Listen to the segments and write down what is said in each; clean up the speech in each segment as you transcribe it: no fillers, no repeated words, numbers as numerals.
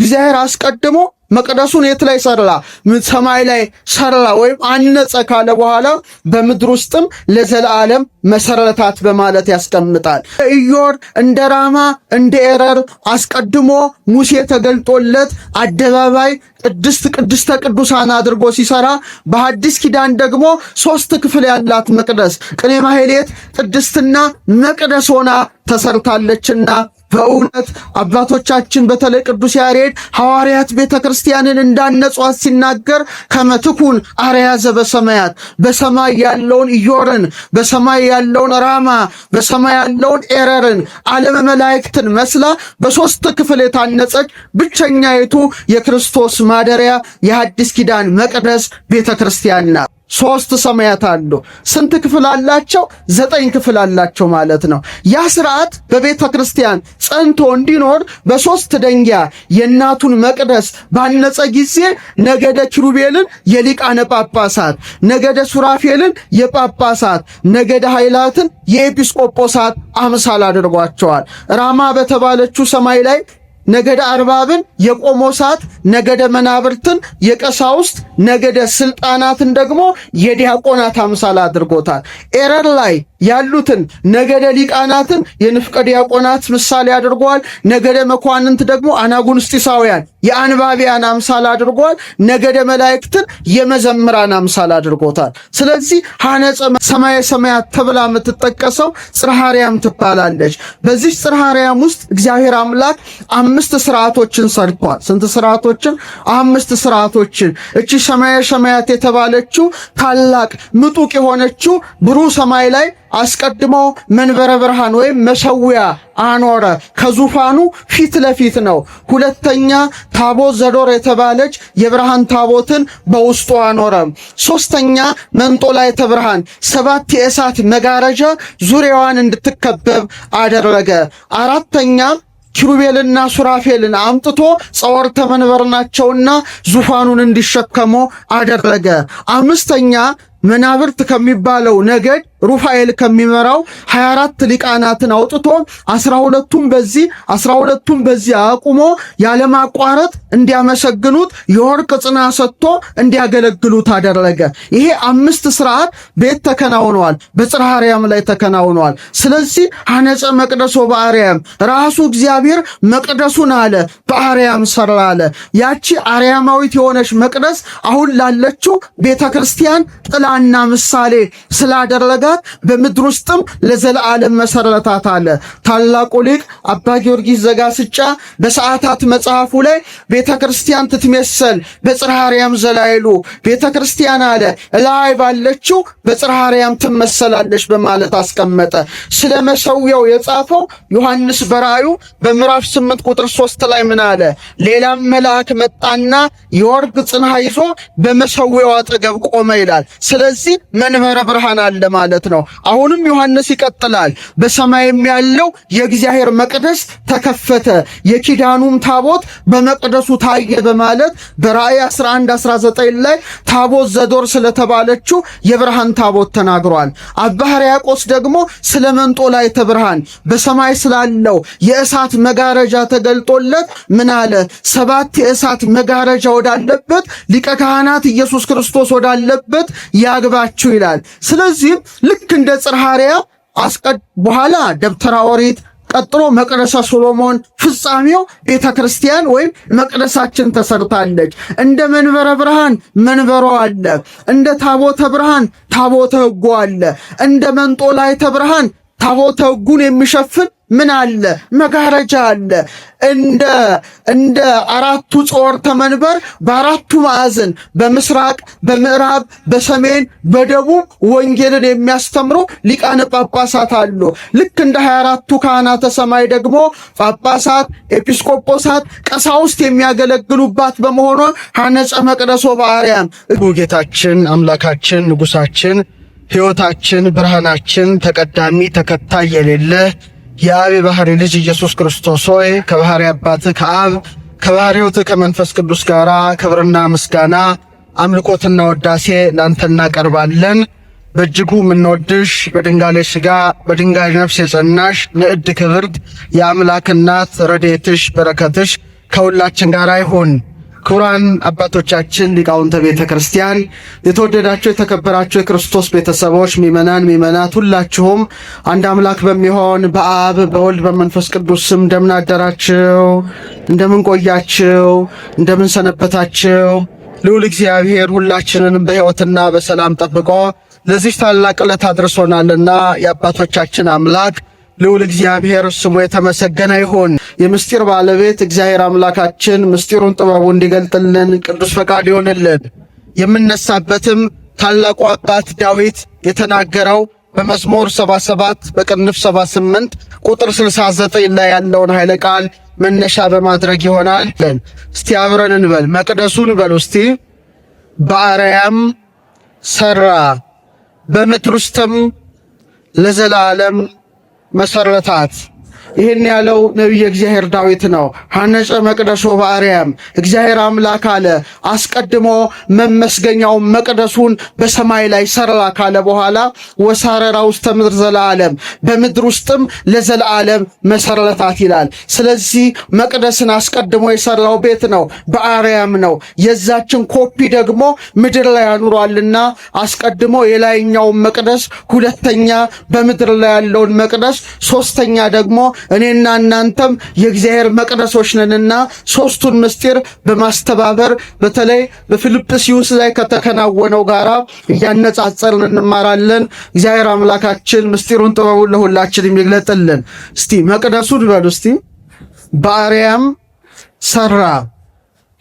እግዚአብሔር አስቀድሞ መቅደሱን የት ላይ ሰራ? ሰማይ ላይ ሰራ ወይም አነጸ ካለ በኋላ በምድር ውስጥም ለዘላለም መሰረታት በማለት ያስቀምጣል። ኢዮር እንደ ራማ እንደ ኤረር አስቀድሞ ሙሴ ተገልጦለት አደባባይ ቅድስት ቅድስተ ቅዱሳን አድርጎ ሲሰራ፣ በሐዲስ ኪዳን ደግሞ ሶስት ክፍል ያላት መቅደስ ቅኔ ማህሌት፣ ቅድስትና መቅደስ ሆና ተሰርታለችና በእውነት አባቶቻችን በተለይ ቅዱስ ያሬድ ሐዋርያት ቤተ ክርስቲያንን እንዳነጿት ሲናገር ከመትኩን አርያ ዘበሰማያት፣ በሰማይ ያለውን ኢዮርን፣ በሰማይ ያለውን ራማ፣ በሰማይ ያለውን ኤረርን፣ ዓለመ መላእክትን መስላ በሶስት ክፍል የታነጸች ብቸኛይቱ የክርስቶስ ማደሪያ የሐዲስ ኪዳን መቅደስ ቤተ ክርስቲያን ናት። ሶስት ሰማያት አሉ። ስንት ክፍል አላቸው? 9 ክፍል አላቸው ማለት ነው። ያ ስርዓት በቤተ ክርስቲያን ጸንቶ እንዲኖር በሶስት ደንጊያ የእናቱን መቅደስ ባነጸ ጊዜ ነገደ ኪሩቤልን የሊቃነ ጳጳሳት፣ ነገደ ሱራፌልን የጳጳሳት፣ ነገደ ኃይላትን የኤጲስቆጶሳት አምሳል አድርጓቸዋል። ራማ በተባለችው ሰማይ ላይ ነገደ አርባብን የቆሞሳት፣ ነገደ መናብርትን የቀሳውስት፣ ነገደ ስልጣናትን ደግሞ የዲያቆናት አምሳል አድርጎታል። ኤረር ላይ ያሉትን ነገደ ሊቃናትን የንፍቀ ዲያቆናት ምሳሌ አድርጓል። ነገደ መኳንንት ደግሞ አናጉንስጢሳውያን የአንባቢያን አምሳል አድርጓል። ነገደ መላእክትን የመዘምራን አምሳል አድርጎታል። ስለዚህ ሐነጸ ሰማየ ሰማያት ተብላ የምትጠቀሰው ጽርሐ አርያም ትባላለች። በዚህ ጽርሐ አርያም ውስጥ እግዚአብሔር አምላክ 5 ስርዓቶችን ሰርቷል። ስንት ስርዓቶችን? 5 ስርዓቶችን። እቺ ሰማየ ሰማያት የተባለችው ታላቅ ምጡቅ የሆነችው ብሩህ ሰማይ ላይ አስቀድሞ መንበረ ብርሃን ወይም መሰዊያ አኖረ። ከዙፋኑ ፊት ለፊት ነው። ሁለተኛ ታቦት ዘዶር የተባለች የብርሃን ታቦትን በውስጡ አኖረ። ሶስተኛ መንጦላዕተ ብርሃን 7 የእሳት መጋረጃ ዙሪያዋን እንድትከበብ አደረገ። አራተኛ ኪሩቤልና ሱራፌልን አምጥቶ ጸወርተ መንበር ናቸውና ዙፋኑን እንዲሸከሙ አደረገ። አምስተኛ መናብርት ከሚባለው ነገድ ሩፋኤል ከሚመራው 24 ሊቃናትን አውጥቶ 12ቱም በዚህ 12ቱም በዚህ አቁሞ ያለማቋረጥ እንዲያመሰግኑት የወርቅ ጽና ሰጥቶ እንዲያገለግሉት አደረገ። ይሄ 5 ስርዓት ቤት ተከናውነዋል፣ በጽርሐ አርያም ላይ ተከናውነዋል። ስለዚህ ሐነጸ መቅደሶ በአርያም፣ ራሱ እግዚአብሔር መቅደሱን አለ በአርያም ሰራ አለ። ያቺ አርያማዊት የሆነች መቅደስ አሁን ላለችው ቤተክርስቲያን ጥላና ምሳሌ ስላደረጋት በምድር ውስጥም ለዘላለም መሰረታት አለ። ታላቁ ሊቅ አባ ጊዮርጊስ ዘጋስጫ በሰዓታት መጽሐፉ ላይ ቤተክርስቲያን ትትሜሰል በጽርሐ አርያም ዘላይሉ፣ ቤተክርስቲያን አለ ላይ ባለችው በጽርሐ አርያም ትመሰላለች በማለት አስቀመጠ። ስለ መሰዊያው የጻፈው ዮሐንስ በራእዩ በምዕራፍ 8 ቁጥር 3 ላይ ምን አለ? ሌላም መልአክ መጣና የወርቅ ጽንሐ ይዞ በመሰዊያው አጠገብ ቆመ ይላል። ስለዚህ መንበረ ብርሃን አለ ማለት ነው። አሁንም ዮሐንስ ይቀጥላል። በሰማይም ያለው የእግዚአብሔር መቅደስ ተከፈተ፣ የኪዳኑም ታቦት በመቅደሱ ታየ በማለት በራእይ 11 19 ላይ ታቦት ዘዶር ስለተባለችው የብርሃን ታቦት ተናግሯል። አባ ሕርያቆስ ደግሞ ስለ መንጦላዕተ ብርሃን በሰማይ ስላለው የእሳት መጋረጃ ተገልጦለት ምን አለ? 7 የእሳት መጋረጃ ወዳለበት ሊቀ ካህናት ኢየሱስ ክርስቶስ ወዳለበት ያግባችሁ ይላል። ስለዚህም ልክ እንደ ጽርሐ አርያም በኋላ ደብተራ ኦሪት፣ ቀጥሎ መቅደሰ ሶሎሞን፣ ፍጻሜው ቤተ ክርስቲያን ወይም መቅደሳችን ተሰርታለች። እንደ መንበረ ብርሃን መንበሮ አለ። እንደ ታቦተ ብርሃን ታቦተ ሕጉ አለ። እንደ መንጦላዕተ ብርሃን ታቦተ ሕጉን የሚሸፍን ምን አለ? መጋረጃ አለ። እንደ አራቱ ጾርተ መንበር በአራቱ ማዕዘን በምስራቅ፣ በምዕራብ፣ በሰሜን፣ በደቡብ ወንጌልን የሚያስተምሩ ሊቃነ ጳጳሳት አሉ። ልክ እንደ 24ቱ ካህናተ ሰማይ ደግሞ ጳጳሳት፣ ኤጲስቆጶሳት፣ ቀሳውስት የሚያገለግሉባት በመሆኗ ሐነጸ መቅደሶ በአርያም። ጌታችን አምላካችን ንጉሳችን ሕይወታችን ብርሃናችን ተቀዳሚ ተከታይ የሌለ የአብ የባህሪ ልጅ ኢየሱስ ክርስቶስ ሆይ ከባህሪ አባት ከአብ ከባህሪ ሕይወት ከመንፈስ ቅዱስ ጋር ክብርና ምስጋና አምልኮትና ወዳሴ ላንተ እናቀርባለን። በእጅጉ የምንወድሽ በድንጋሌ ሥጋ በድንጋሌ ነፍስ የጸናሽ ንዕድ ክብርት የአምላክ እናት ረድኤትሽ በረከትሽ ከሁላችን ጋር ይሁን። ክቡራን አባቶቻችን ሊቃውንተ ቤተ ክርስቲያን፣ የተወደዳችሁ የተከበራችሁ የክርስቶስ ቤተሰቦች፣ ምእመናን ምእመናት፣ ሁላችሁም አንድ አምላክ በሚሆን በአብ በወልድ በመንፈስ ቅዱስ ስም እንደምን አደራችሁ? እንደምን ቆያችሁ? እንደምን ሰነበታችሁ? ልዑል እግዚአብሔር ሁላችንንም በሕይወትና በሰላም ጠብቆ ለዚህ ታላቅ ዕለት አድርሶናልና የአባቶቻችን አምላክ ልዑል እግዚአብሔር ስሙ የተመሰገነ ይሁን። የምስጢር ባለቤት እግዚአብሔር አምላካችን ምስጢሩን ጥበቡ እንዲገልጥልን ቅዱስ ፈቃድ ይሆንልን። የምነሳበትም ታላቁ አባት ዳዊት የተናገረው በመዝሙር 77 በቅንፍ 78 ቁጥር 69 ላይ ያለውን ኃይለ ቃል መነሻ በማድረግ ይሆናል። እስቲ አብረን እንበል። መቅደሱን በሉ እስቲ። በአርያም ሰራ በምድር ውስጥም ለዘላለም መሰረታት። ይህን ያለው ነቢየ እግዚአብሔር ዳዊት ነው። ሐነጸ መቅደሶ በአርያም፣ እግዚአብሔር አምላክ አለ አስቀድሞ መመስገኛውን መቅደሱን በሰማይ ላይ ሰራ ካለ በኋላ ወሳረራ ውስተ ምድር ዘለዓለም፣ በምድር ውስጥም ለዘለዓለም መሰረታት ይላል። ስለዚህ መቅደስን አስቀድሞ የሰራው ቤት ነው፣ በአርያም ነው። የዛችን ኮፒ ደግሞ ምድር ላይ አኑሯልና አስቀድሞ የላይኛውን መቅደስ፣ ሁለተኛ በምድር ላይ ያለውን መቅደስ፣ ሶስተኛ ደግሞ እኔና እናንተም የእግዚአብሔር መቅደሶች ነንና ሶስቱን ምስጢር በማስተባበር በተለይ በፊልጵስዩስ ላይ ከተከናወነው ጋራ እያነጻጸርን እንማራለን። እግዚአብሔር አምላካችን ምስጢሩን ጥበቡን ለሁላችን የሚግለጥልን። እስቲ መቅደሱን በሉ እስቲ። በአርያም ሰራ።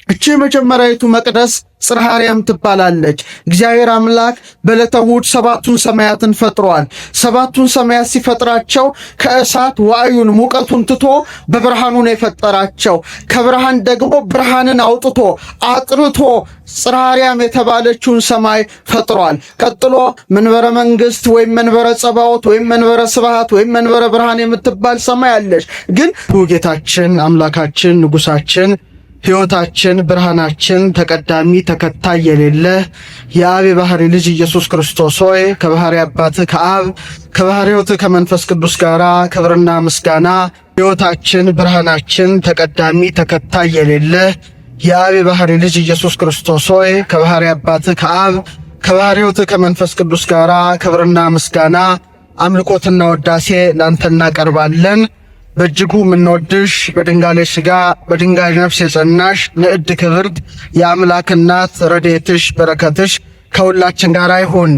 እቺ የመጀመሪያዊቱ መቅደስ ጽርሐ አርያም ትባላለች። እግዚአብሔር አምላክ በዕለተ እሑድ ሰባቱን ሰማያትን ፈጥሯል። ሰባቱን ሰማያት ሲፈጥራቸው ከእሳት ዋዕዩን ሙቀቱን ትቶ በብርሃኑ ነው የፈጠራቸው። ከብርሃን ደግሞ ብርሃንን አውጥቶ አጥርቶ ጽርሐ አርያም የተባለችውን ሰማይ ፈጥሯል። ቀጥሎ መንበረ መንግስት ወይም መንበረ ጸባዖት ወይም መንበረ ስብሐት ወይም መንበረ ብርሃን የምትባል ሰማይ አለች። ግን ጌታችን አምላካችን ንጉሳችን ሕይወታችን ብርሃናችን ተቀዳሚ ተከታይ የሌለ የአብ የባህሪ ልጅ ኢየሱስ ክርስቶስ ሆይ ከባህሪ አባት ከአብ ከባህሪ ሕይወት ከመንፈስ ቅዱስ ጋር ክብርና ምስጋና፣ ሕይወታችን ብርሃናችን ተቀዳሚ ተከታይ የሌለ የአብ የባህሪ ልጅ ኢየሱስ ክርስቶስ ሆይ ከባህሪ አባት ከአብ ከባህሪ ሕይወት ከመንፈስ ቅዱስ ጋር ክብርና ምስጋና፣ አምልኮትና ወዳሴ ላንተ እናቀርባለን። በእጅጉ የምንወድሽ በድንጋሌ ሥጋ በድንጋሌ ነፍስ የጸናሽ ንዕድ ክብርት የአምላክ እናት ረድኤትሽ በረከትሽ ከሁላችን ጋር ይሁን።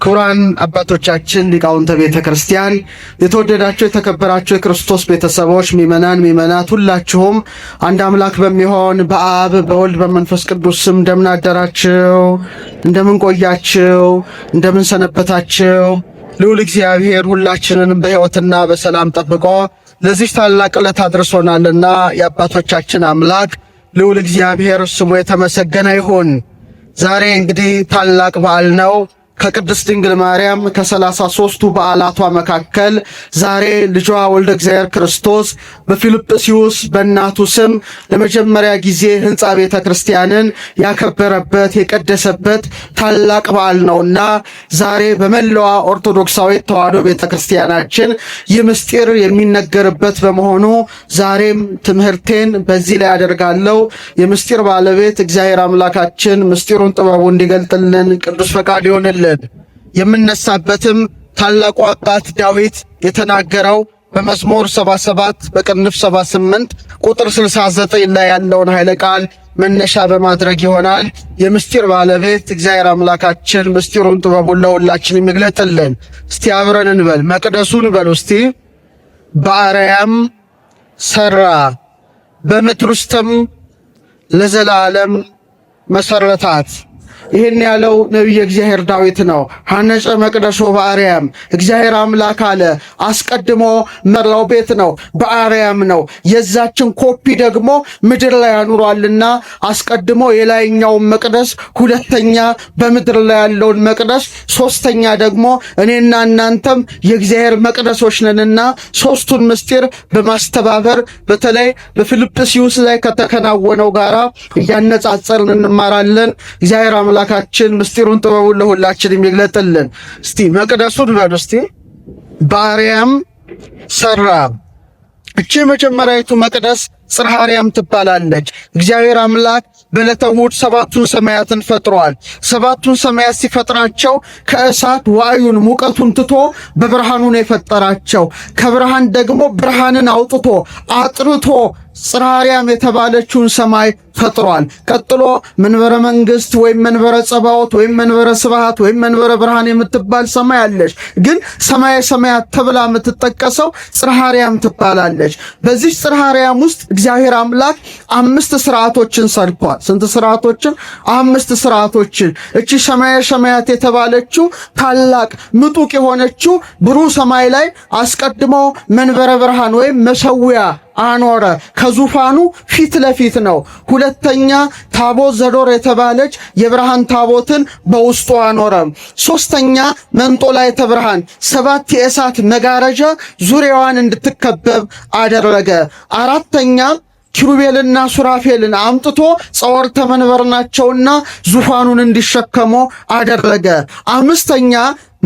ክቡራን አባቶቻችን ሊቃውንተ ቤተ ክርስቲያን፣ የተወደዳችሁ የተከበራችሁ የክርስቶስ ቤተሰቦች፣ ምእመናን ምእመናት፣ ሁላችሁም አንድ አምላክ በሚሆን በአብ በወልድ በመንፈስ ቅዱስ ስም እንደምን አደራችሁ? እንደምን ቆያችሁ? እንደምን ሰነበታችሁ? ልዑል እግዚአብሔር ሁላችንንም በሕይወትና በሰላም ጠብቆ ለዚህ ታላቅ ዕለት አድርሶናልና የአባቶቻችን አምላክ ልዑል እግዚአብሔር ስሙ የተመሰገነ ይሁን። ዛሬ እንግዲህ ታላቅ በዓል ነው። ከቅድስት ድንግል ማርያም ከ33ቱ በዓላቷ መካከል ዛሬ ልጇ ወልደ እግዚአብሔር ክርስቶስ በፊልጵስዩስ በእናቱ ስም ለመጀመሪያ ጊዜ ሕንፃ ቤተ ክርስቲያንን ያከበረበት የቀደሰበት ታላቅ በዓል ነውና ዛሬ በመላዋ ኦርቶዶክሳዊት ተዋሕዶ ቤተ ክርስቲያናችን ይህ ምስጢር የሚነገርበት በመሆኑ ዛሬም ትምህርቴን በዚህ ላይ አደርጋለሁ። የምስጢር ባለቤት እግዚአብሔር አምላካችን ምስጢሩን ጥበቡ እንዲገልጥልን ቅዱስ ፈቃድ ይሆንልን። የምነሳበትም ታላቁ አባት ዳዊት የተናገረው በመዝሙር 77 በቅንፍ 78 ቁጥር 69 ላይ ያለውን ኃይለ ቃል መነሻ በማድረግ ይሆናል። የምስጢር ባለቤት እግዚአብሔር አምላካችን ምስጢሩን ጥበቡን ለሁላችን የሚግለጥልን። እስቲ አብረን እንበል። መቅደሱን በሉ እስቲ። በአርያም ሰራ በምድር ውስጥም ለዘላለም መሰረታት። ይህን ያለው ነቢየ እግዚአብሔር ዳዊት ነው። ሐነጸ መቅደሶ በአርያም፣ እግዚአብሔር አምላክ አለ አስቀድሞ መራው ቤት ነው፣ በአርያም ነው። የዛችን ኮፒ ደግሞ ምድር ላይ አኑሯልና አስቀድሞ የላይኛውን መቅደስ፣ ሁለተኛ በምድር ላይ ያለውን መቅደስ፣ ሶስተኛ ደግሞ እኔና እናንተም የእግዚአብሔር መቅደሶች ነንና ሶስቱን ምስጢር በማስተባበር በተለይ በፊልጵስዩስ ላይ ከተከናወነው ጋራ እያነጻጸርን እንማራለን። እግዚአብሔር አምላካችን ምስጢሩን ጥበቡን ለሁላችን የሚግለጥልን። እስቲ መቅደሱን በሉ እስቲ። በአርያም ሰራ። እቺ የመጀመሪያዊቱ መቅደስ ጽርሐ አርያም ትባላለች። እግዚአብሔር አምላክ በዕለተ እሑድ ሰባቱን ሰማያትን ፈጥሯል። ሰባቱን ሰማያት ሲፈጥራቸው ከእሳት ዋዕዩን ሙቀቱን ትቶ በብርሃኑ ነው የፈጠራቸው። ከብርሃን ደግሞ ብርሃንን አውጥቶ አጥርቶ ጽርሐ አርያም የተባለችውን ሰማይ ፈጥሯል። ቀጥሎ መንበረ መንግስት ወይም መንበረ ጸባዖት ወይም መንበረ ስብሐት ወይም መንበረ ብርሃን የምትባል ሰማይ አለች። ግን ሰማየ ሰማያት ተብላ የምትጠቀሰው ጽርሐ አርያም ትባላለች። በዚህ ጽርሐ አርያም ውስጥ እግዚአብሔር አምላክ 5 ስርዓቶችን ሰርቷል። ስንት ስርዓቶችን? 5 ስርዓቶችን። እቺ ሰማየ ሰማያት የተባለችው ታላቅ ምጡቅ የሆነችው ብሩህ ሰማይ ላይ አስቀድሞ መንበረ ብርሃን ወይም መሰዊያ አኖረ። ከዙፋኑ ፊት ለፊት ነው። ሁለተኛ ታቦት ዘዶር የተባለች የብርሃን ታቦትን በውስጡ አኖረ። ሶስተኛ መንጦላዕተ ብርሃን 7 የእሳት መጋረጃ ዙሪያዋን እንድትከበብ አደረገ። አራተኛ ኪሩቤልና ሱራፌልን አምጥቶ ጸወርተ መንበር ናቸውና ዙፋኑን እንዲሸከሙ አደረገ። አምስተኛ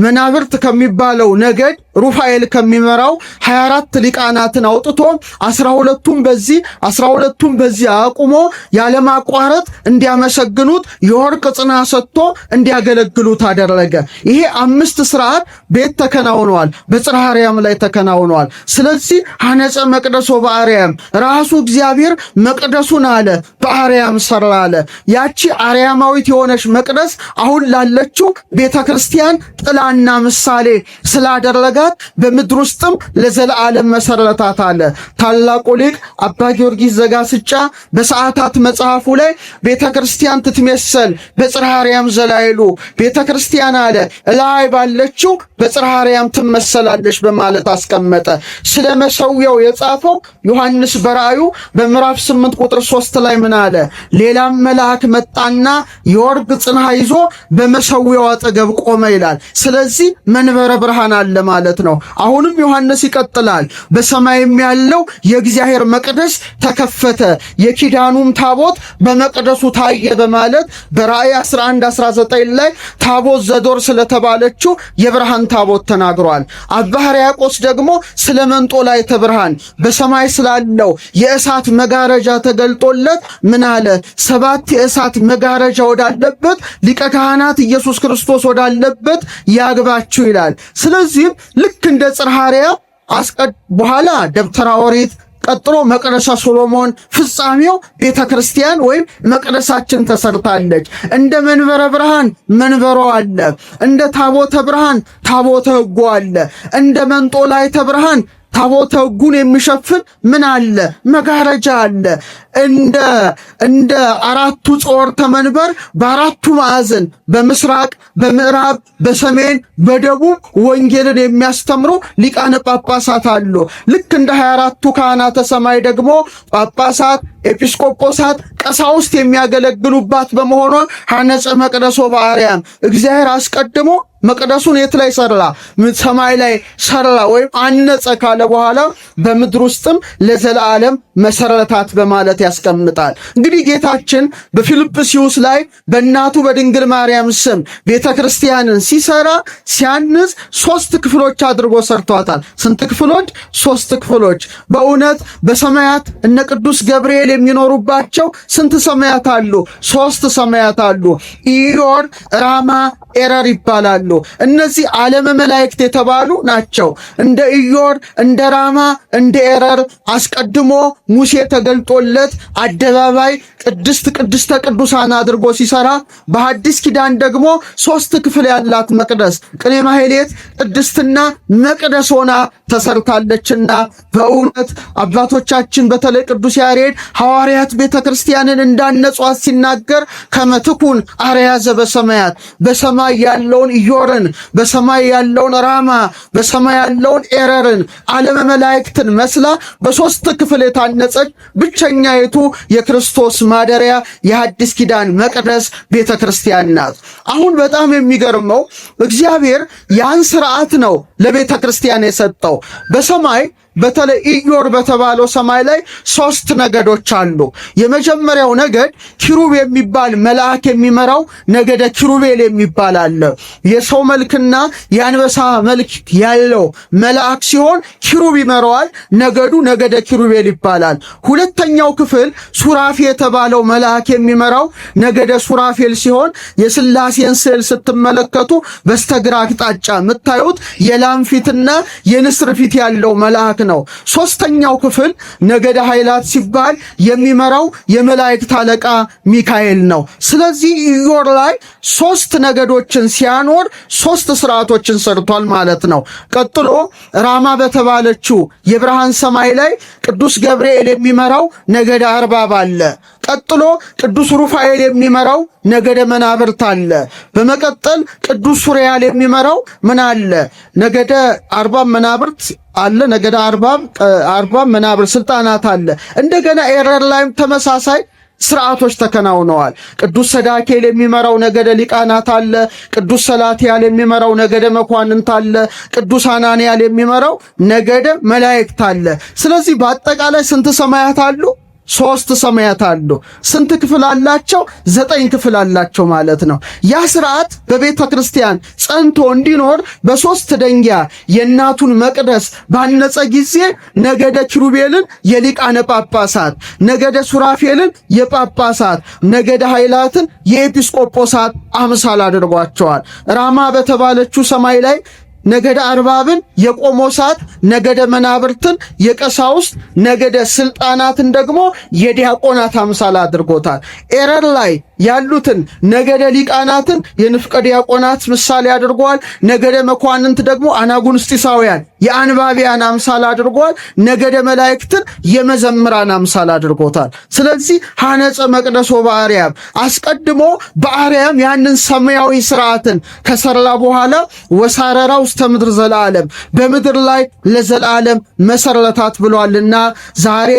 መናብርት ከሚባለው ነገድ ሩፋኤል ከሚመራው 24 ሊቃናትን አውጥቶ 12ቱም በዚህ 12ቱም በዚህ አቁሞ ያለማቋረጥ እንዲያመሰግኑት የወርቅ ጽና ሰጥቶ እንዲያገለግሉት አደረገ። ይሄ 5 ስርዓት ቤት ተከናውነዋል፣ በጽርሐ አርያም ላይ ተከናውነዋል። ስለዚህ ሐነጸ መቅደሶ በአርያም ራሱ እግዚአብሔር መቅደሱን አለ በአርያም ሰራ አለ። ያቺ አርያማዊት የሆነች መቅደስ አሁን ላለችው ቤተክርስቲያን ጥላና ምሳሌ ስላደረጋት በምድር ውስጥም ለዘላለም መሰረታት አለ። ታላቁ ሊቅ አባ ጊዮርጊስ ዘጋስጫ በሰዓታት መጽሐፉ ላይ ቤተክርስቲያን ትትሜሰል በጽርሐ አርያም ዘላይሉ ቤተክርስቲያን አለ ላይ ባለችው በጽርሐ አርያም ትመሰላለች በማለት አስቀመጠ። ስለ መሰዊያው የጻፈው ዮሐንስ በራእዩ በምዕራፍ 8 ቁጥር 3 ላይ ምን አለ? ሌላም መልአክ መጣና የወርቅ ጽንሐ ይዞ በመሰዊያው አጠገብ ቆመ ይላል። ስለዚህ መንበረ ብርሃን አለ ማለት ነው። አሁንም ዮሐንስ ይቀጥላል። በሰማይም ያለው የእግዚአብሔር መቅደስ ተከፈተ፣ የኪዳኑም ታቦት በመቅደሱ ታየ በማለት በራእይ 11 19 ላይ ታቦት ዘዶር ስለተባለችው የብርሃን ታቦት ተናግሯል። አባ ሕርያቆስ ደግሞ ስለ መንጦላዕተ ብርሃን በሰማይ ስላለው የእሳት መጋረጃ ተገልጦለት ምን አለ? 7 የእሳት መጋረጃ ወዳለበት ሊቀ ካህናት ኢየሱስ ክርስቶስ ወዳለበት ያግባችሁ ይላል። ስለዚህም ልክ እንደ ጽርሐ አርያም በኋላ ደብተራ ኦሪት፣ ቀጥሎ መቅደሰ ሶሎሞን፣ ፍጻሜው ቤተ ክርስቲያን ወይም መቅደሳችን ተሰርታለች። እንደ መንበረ ብርሃን መንበሮ አለ። እንደ ታቦተ ብርሃን ታቦተ ሕጉ አለ። እንደ መንጦላዕተ ብርሃን ታቦተ ሕጉን የሚሸፍን ምን አለ? መጋረጃ አለ። እንደ አራቱ ጾርተ መንበር በአራቱ ማዕዘን በምስራቅ፣ በምዕራብ፣ በሰሜን፣ በደቡብ ወንጌልን የሚያስተምሩ ሊቃነ ጳጳሳት አሉ። ልክ እንደ 24ቱ ካህናተ ሰማይ ደግሞ ጳጳሳት፣ ኤጲስቆጶሳት፣ ቀሳውስት የሚያገለግሉባት በመሆኗ ሐነጸ መቅደሶ በአርያም እግዚአብሔር አስቀድሞ መቅደሱን የት ላይ ሰራ? ሰማይ ላይ ሰራ ወይም አነጸ ካለ በኋላ በምድር ውስጥም ለዘላለም መሰረታት በማለት ያስቀምጣል። እንግዲህ ጌታችን በፊልጵስዩስ ላይ በእናቱ በድንግል ማርያም ስም ቤተ ክርስቲያንን ሲሰራ ሲያንጽ 3 ክፍሎች አድርጎ ሰርቷታል። ስንት ክፍሎች? 3 ክፍሎች። በእውነት በሰማያት እነ ቅዱስ ገብርኤል የሚኖሩባቸው ስንት ሰማያት አሉ? 3 ሰማያት አሉ። ኢዮር፣ ራማ፣ ኤረር ይባላሉ። እነዚህ ዓለመ መላእክት የተባሉ ናቸው። እንደ ኢዮር፣ እንደ ራማ፣ እንደ ኤረር አስቀድሞ ሙሴ ተገልጦለት አደባባይ ቅድስት ቅድስተ ቅዱሳን አድርጎ ሲሰራ፣ በሐዲስ ኪዳን ደግሞ 3 ክፍል ያላት መቅደስ ቅኔ ማህሌት፣ ቅድስትና መቅደስ ሆና ተሰርታለችና በእውነት አባቶቻችን በተለይ ቅዱስ ያሬድ ሐዋርያት ቤተክርስቲያንን እንዳነጿት ሲናገር ከመትኩን አርያ ዘበሰማያት በሰማይ ያለውን ኢዮርን፣ በሰማይ ያለውን ራማ፣ በሰማይ ያለውን ኤረርን ዓለመ መላእክትን መስላ በ3 ክፍል የታነጸች ብቸኛይቱ የክርስቶስ ማደሪያ የሐዲስ ኪዳን መቅደስ ቤተክርስቲያን ናት። አሁን በጣም የሚገርመው እግዚአብሔር ያን ስርዓት ነው ለቤተክርስቲያን የሰጠው። በሰማይ በተለይ ኢዮር በተባለው ሰማይ ላይ 3 ነገዶች አሉ። የመጀመሪያው ነገድ ኪሩብ የሚባል መልአክ የሚመራው ነገደ ኪሩቤል የሚባል አለ። የሰው መልክና የአንበሳ መልክ ያለው መልአክ ሲሆን ኪሩብ ይመራዋል። ነገዱ ነገደ ኪሩቤል ይባላል። ሁለተኛው ክፍል ሱራፊ የተባለው መልአክ የሚመራው ነገደ ሱራፌል ሲሆን የስላሴን ስዕል ስትመለከቱ በስተግራ አቅጣጫ የምታዩት የላም ፊትና የንስር ፊት ያለው መልአክ ነው። ሶስተኛው ክፍል ነገደ ኃይላት ሲባል የሚመራው የመላእክት አለቃ ሚካኤል ነው። ስለዚህ ኢዮር ላይ 3 ነገዶችን ሲያኖር 3 ስርዓቶችን ሰርቷል ማለት ነው። ቀጥሎ ራማ በተባለችው የብርሃን ሰማይ ላይ ቅዱስ ገብርኤል የሚመራው ነገደ አርባብ አለ። ቀጥሎ ቅዱስ ሩፋኤል የሚመራው ነገደ መናብርት አለ። በመቀጠል ቅዱስ ሱሪያል የሚመራው ምን አለ? ነገደ አርባብ መናብርት አለ። ነገደ አርባብ መናብርት ስልጣናት አለ። እንደገና ኤረር ላይም ተመሳሳይ ስርዓቶች ተከናውነዋል። ቅዱስ ሰዳኬል የሚመራው ነገደ ሊቃናት አለ። ቅዱስ ሰላትያል የሚመራው ነገደ መኳንንት አለ። ቅዱስ አናንያል የሚመራው ነገደ መላእክት አለ። ስለዚህ በአጠቃላይ ስንት ሰማያት አሉ? 3 ሰማያት አሉ። ስንት ክፍል አላቸው? 9 ክፍል አላቸው ማለት ነው። ያ ስርዓት በቤተ ክርስቲያን ጸንቶ እንዲኖር በ3 ደንጊያ የእናቱን መቅደስ ባነጸ ጊዜ ነገደ ኪሩቤልን የሊቃነ ጳጳሳት፣ ነገደ ሱራፌልን የጳጳሳት፣ ነገደ ኃይላትን የኤጲስቆጶሳት አምሳል አድርጓቸዋል። ራማ በተባለችው ሰማይ ላይ ነገደ አርባብን የቆሞሳት፣ ነገደ መናብርትን የቀሳውስት፣ ነገደ ስልጣናትን ደግሞ የዲያቆናት አምሳል አድርጎታል። ኤረር ላይ ያሉትን ነገደ ሊቃናትን የንፍቀ ዲያቆናት ምሳሌ አድርጓል። ነገደ መኳንንት ደግሞ አናጉንስጢሳውያን የአንባቢያን አምሳል አድርጓል። ነገደ መላእክትን የመዘምራን አምሳል አድርጎታል። ስለዚህ ሐነጸ መቅደሶ በአርያም አስቀድሞ በአርያም ያንን ሰማያዊ ስርዓትን ከሰራ በኋላ ወሳረራ ውስተ ምድር ዘለዓለም በምድር ላይ ለዘላለም መሰረታት ብሏልና ዛሬ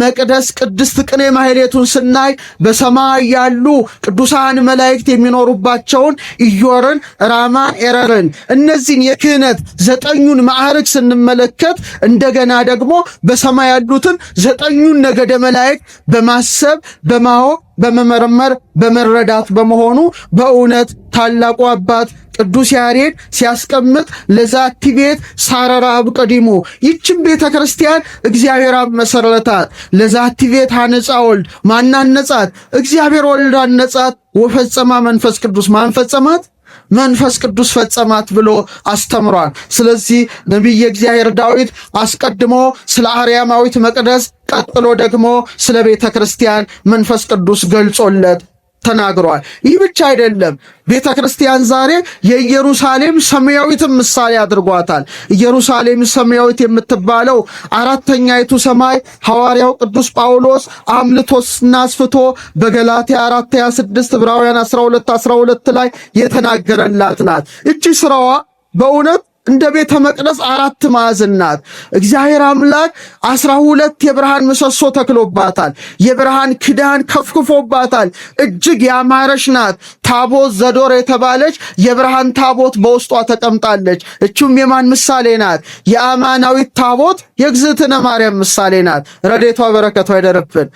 መቅደስ ቅድስት ቅኔ ማህሌቱን ስናይ በሰማይ ያሉ ቅዱሳን መላእክት የሚኖሩባቸውን ኢዮርን፣ ራማን፣ ኤረርን እነዚህን የክህነት 9ኙን ማዕርግ ስንመለከት እንደገና ደግሞ በሰማይ ያሉትን 9ኙን ነገደ መላእክት በማሰብ በማወቅ በመመርመር በመረዳት በመሆኑ በእውነት ታላቁ አባት ቅዱስ ያሬድ ሲያስቀምጥ ለዛቲ ቤት ሳረራ አብቀዲሙ ይህችን ቤተ ክርስቲያን እግዚአብሔር አብ መሰረታት። ለዛቲ ቤት ሐነጻ ወልድ ማናነጻት? እግዚአብሔር ወልድ አነጻት። ወፈጸማ መንፈስ ቅዱስ ማን ፈጸማት? መንፈስ ቅዱስ ፈጸማት ብሎ አስተምሯል። ስለዚህ ነቢየ እግዚአብሔር ዳዊት አስቀድሞ ስለ አርያማዊት መቅደስ ቀጥሎ ደግሞ ስለ ቤተ ክርስቲያን መንፈስ ቅዱስ ገልጾለት ተናግሯል። ይህ ብቻ አይደለም። ቤተ ክርስቲያን ዛሬ የኢየሩሳሌም ሰማያዊትን ምሳሌ አድርጓታል። ኢየሩሳሌም ሰማያዊት የምትባለው አራተኛይቱ ሰማይ ሐዋርያው ቅዱስ ጳውሎስ አምልቶና አስፍቶ በገላትያ 4:26 ዕብራውያን 12:12 ላይ የተናገረላት ናት። እቺ ስራዋ በእውነት እንደ ቤተ መቅደስ 4 ማዕዘን ናት። እግዚአብሔር አምላክ 12 የብርሃን ምሰሶ ተክሎባታል። የብርሃን ክዳን ከፍክፎባታል። እጅግ ያማረች ናት። ታቦት ዘዶር የተባለች የብርሃን ታቦት በውስጧ ተቀምጣለች። እቹም የማን ምሳሌ ናት? የአማናዊት ታቦት የእግዝእትነ ማርያም ምሳሌ ናት። ረድኤቷ በረከቷ ይደርብን።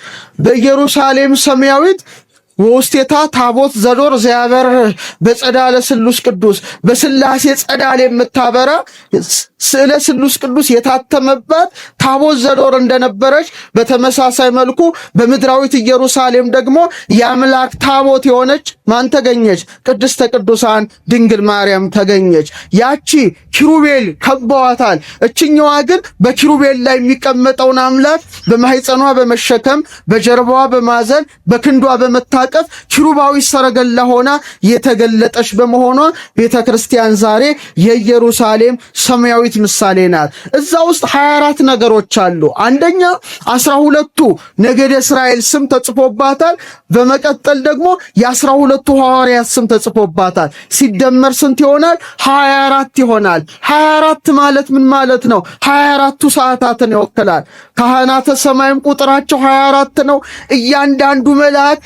በኢየሩሳሌም ሰማያዊት ወውስቴታ ታቦት ዘዶር ዘያበርህ በጸዳለ ስሉስ ቅዱስ በስላሴ ጸዳል የምታበራ ስዕለ ስሉስ ቅዱስ የታተመባት ታቦት ዘዶር እንደነበረች በተመሳሳይ መልኩ በምድራዊት ኢየሩሳሌም ደግሞ የአምላክ ታቦት የሆነች ማን ተገኘች? ቅድስተ ቅዱሳን ድንግል ማርያም ተገኘች። ያቺ ኪሩቤል ከበዋታል። እችኛዋ ግን በኪሩቤል ላይ የሚቀመጠውን አምላክ በማህፀኗ በመሸከም በጀርባዋ በማዘል በክንዷ በመታቀፍ ኪሩባዊ ሰረገላ ሆና የተገለጠች በመሆኗ ቤተ ክርስቲያን ዛሬ የኢየሩሳሌም ሰማያዊት ምሳሌ ናት። እዛ ውስጥ 24 ነገሮች አሉ። አንደኛ 12ቱ ነገደ እስራኤል ስም ተጽፎባታል። በመቀጠል ደግሞ የ12ቱ ሐዋርያት ስም ተጽፎባታል። ሲደመር ስንት ይሆናል? 24 ይሆናል። 24 ማለት ምን ማለት ነው? 24ቱ ሰዓታትን ይወክላል። ካህናተ ሰማይም ቁጥራቸው 24 ነው። እያንዳንዱ መልአክ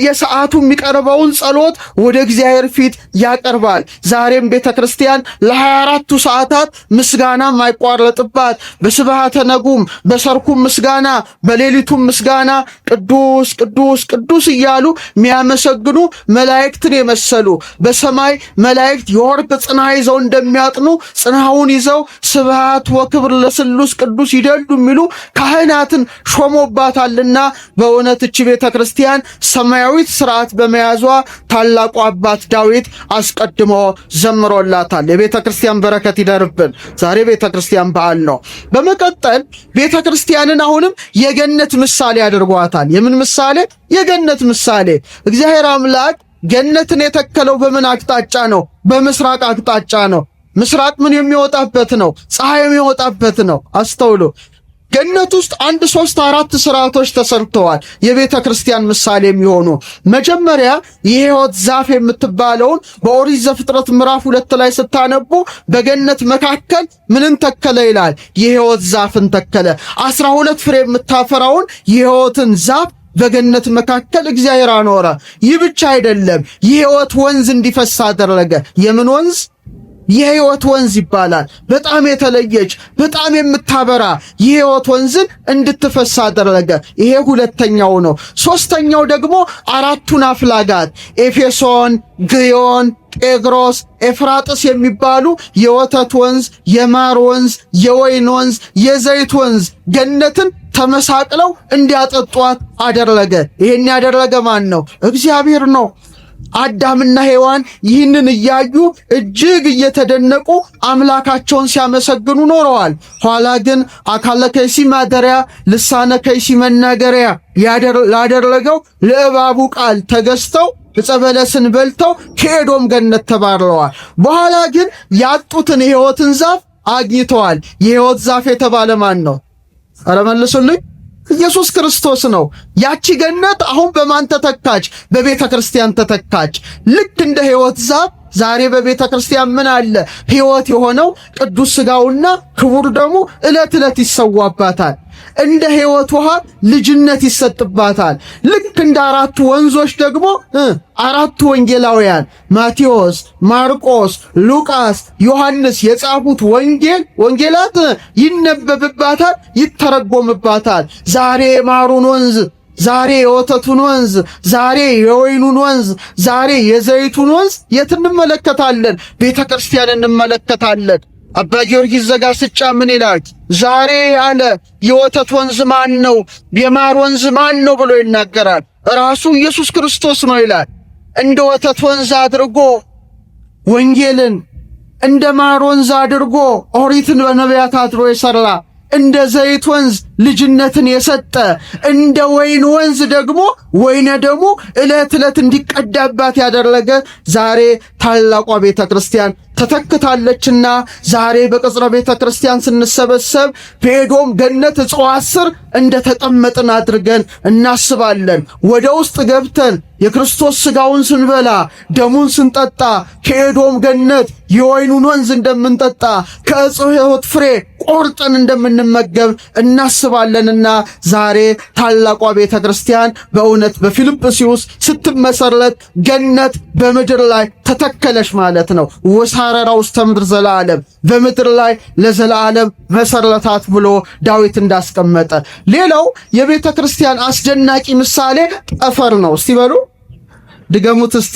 በየሰዓቱ የሚቀርበውን ጸሎት ወደ እግዚአብሔር ፊት ያቀርባል። ዛሬም ቤተ ክርስቲያን ለ24ቱ ሰዓታት ምስጋና ማይቋረጥባት በስብሐተ ነጉም በሰርኩም ምስጋና በሌሊቱም ምስጋና ቅዱስ ቅዱስ ቅዱስ እያሉ የሚያመሰግኑ መላእክትን የመሰሉ በሰማይ መላእክት የወርቅ ጽና ይዘው እንደሚያጥኑ ጽናውን ይዘው ስብሐት ወክብር ለስሉስ ቅዱስ ይደሉ የሚሉ ካህናትን ሾሞባታልና በእውነት እቺ ቤተ ክርስቲያን ሰማያዊት ስርዓት በመያዟ ታላቁ አባት ዳዊት አስቀድሞ ዘምሮላታል። የቤተ ክርስቲያን በረከት ይደርብን። ዛሬ ቤተ ክርስቲያን በዓል ነው። በመቀጠል ቤተ ክርስቲያንን አሁንም የገነት ምሳሌ አድርጓታል። የምን ምሳሌ? የገነት ምሳሌ። እግዚአብሔር አምላክ ገነትን የተከለው በምን አቅጣጫ ነው? በምስራቅ አቅጣጫ ነው። ምስራቅ ምን የሚወጣበት ነው? ፀሐይ የሚወጣበት ነው። አስተውሉ። ገነት ውስጥ አንድ ሶስት አራት ስርዓቶች ተሰርተዋል፣ የቤተ ክርስቲያን ምሳሌ የሚሆኑ። መጀመሪያ የሕይወት ዛፍ የምትባለውን በኦሪት ዘፍጥረት ምዕራፍ 2 ላይ ስታነቡ በገነት መካከል ምንን ተከለ ይላል? የሕይወት ዛፍን ተከለ። 12 ፍሬ የምታፈራውን የሕይወትን ዛፍ በገነት መካከል እግዚአብሔር አኖረ። ይህ ብቻ አይደለም፣ የሕይወት ወንዝ እንዲፈስ አደረገ። የምን ወንዝ? የሕይወት ወንዝ ይባላል። በጣም የተለየች በጣም የምታበራ የሕይወት ወንዝን እንድትፈስ አደረገ። ይሄ ሁለተኛው ነው። ሶስተኛው ደግሞ አራቱን አፍላጋት ኤፌሶን፣ ግዮን፣ ጤግሮስ፣ ኤፍራጥስ የሚባሉ የወተት ወንዝ፣ የማር ወንዝ፣ የወይን ወንዝ፣ የዘይት ወንዝ ገነትን ተመሳቅለው እንዲያጠጧት አደረገ። ይሄን ያደረገ ማን ነው? እግዚአብሔር ነው። አዳምና ሔዋን ይህንን እያዩ እጅግ እየተደነቁ አምላካቸውን ሲያመሰግኑ ኖረዋል። ኋላ ግን አካለ ከይሲ ማደሪያ ልሳነ ከይሲ መናገሪያ ላደረገው ለእባቡ ቃል ተገዝተው ዕፀ በለስን በልተው ከኤዶም ገነት ተባረዋል። በኋላ ግን ያጡትን የሕይወትን ዛፍ አግኝተዋል። የሕይወት ዛፍ የተባለ ማን ነው? ኧረ መልሱልኝ። ኢየሱስ ክርስቶስ ነው። ያቺ ገነት አሁን በማን ተተካች? በቤተ ክርስቲያን ተተካች። ልክ እንደ ሕይወት ዛፍ ዛሬ በቤተ ክርስቲያን ምን አለ? ሕይወት የሆነው ቅዱስ ሥጋውና ክቡር ደሙ ዕለት ዕለት ይሰዋባታል። እንደ ሕይወት ውሃ ልጅነት ይሰጥባታል። ልክ እንደ አራቱ ወንዞች ደግሞ አራቱ ወንጌላውያን ማቴዎስ፣ ማርቆስ፣ ሉቃስ፣ ዮሐንስ የጻፉት ወንጌላት ይነበብባታል፣ ይተረጎምባታል። ዛሬ የማሩን ወንዝ፣ ዛሬ የወተቱን ወንዝ፣ ዛሬ የወይኑን ወንዝ፣ ዛሬ የዘይቱን ወንዝ የት እንመለከታለን? ቤተ ክርስቲያን እንመለከታለን። አባ ጊዮርጊስ ዘጋስጫ ምን ይላል? ዛሬ አለ የወተት ወንዝ ማን ነው? የማር ወንዝ ማን ነው ብሎ ይናገራል። ራሱ ኢየሱስ ክርስቶስ ነው ይላል። እንደ ወተት ወንዝ አድርጎ ወንጌልን፣ እንደ ማር ወንዝ አድርጎ ኦሪትን በነቢያት አድሮ የሰራ፣ እንደ ዘይት ወንዝ ልጅነትን የሰጠ፣ እንደ ወይን ወንዝ ደግሞ ወይነ ደግሞ ዕለት ዕለት እንዲቀዳባት ያደረገ ዛሬ ታላቋ ቤተ ክርስቲያን ተተክታለችና ዛሬ በቅጽረ ቤተ ክርስቲያን ስንሰበሰብ በኤዶም ገነት እጽዋት ስር እንደ ተቀመጥን አድርገን እናስባለን። ወደ ውስጥ ገብተን የክርስቶስ ሥጋውን ስንበላ ደሙን ስንጠጣ ከኤዶም ገነት የወይኑን ወንዝ እንደምንጠጣ ከዕፀ ሕይወት ፍሬ ቆርጠን እንደምንመገብ እናስባለንና ዛሬ ታላቋ ቤተ ክርስቲያን በእውነት በፊልጵስዩስ ስትመሰረት ገነት በምድር ላይ ተተከለች ማለት ነው። ወሳረራ ውስተ ምድር ዘላለም፣ በምድር ላይ ለዘላለም መሰረታት ብሎ ዳዊት እንዳስቀመጠ። ሌላው የቤተ ክርስቲያን አስደናቂ ምሳሌ ጠፈር ነው። እስቲ በሉ ድገሙት እስቲ።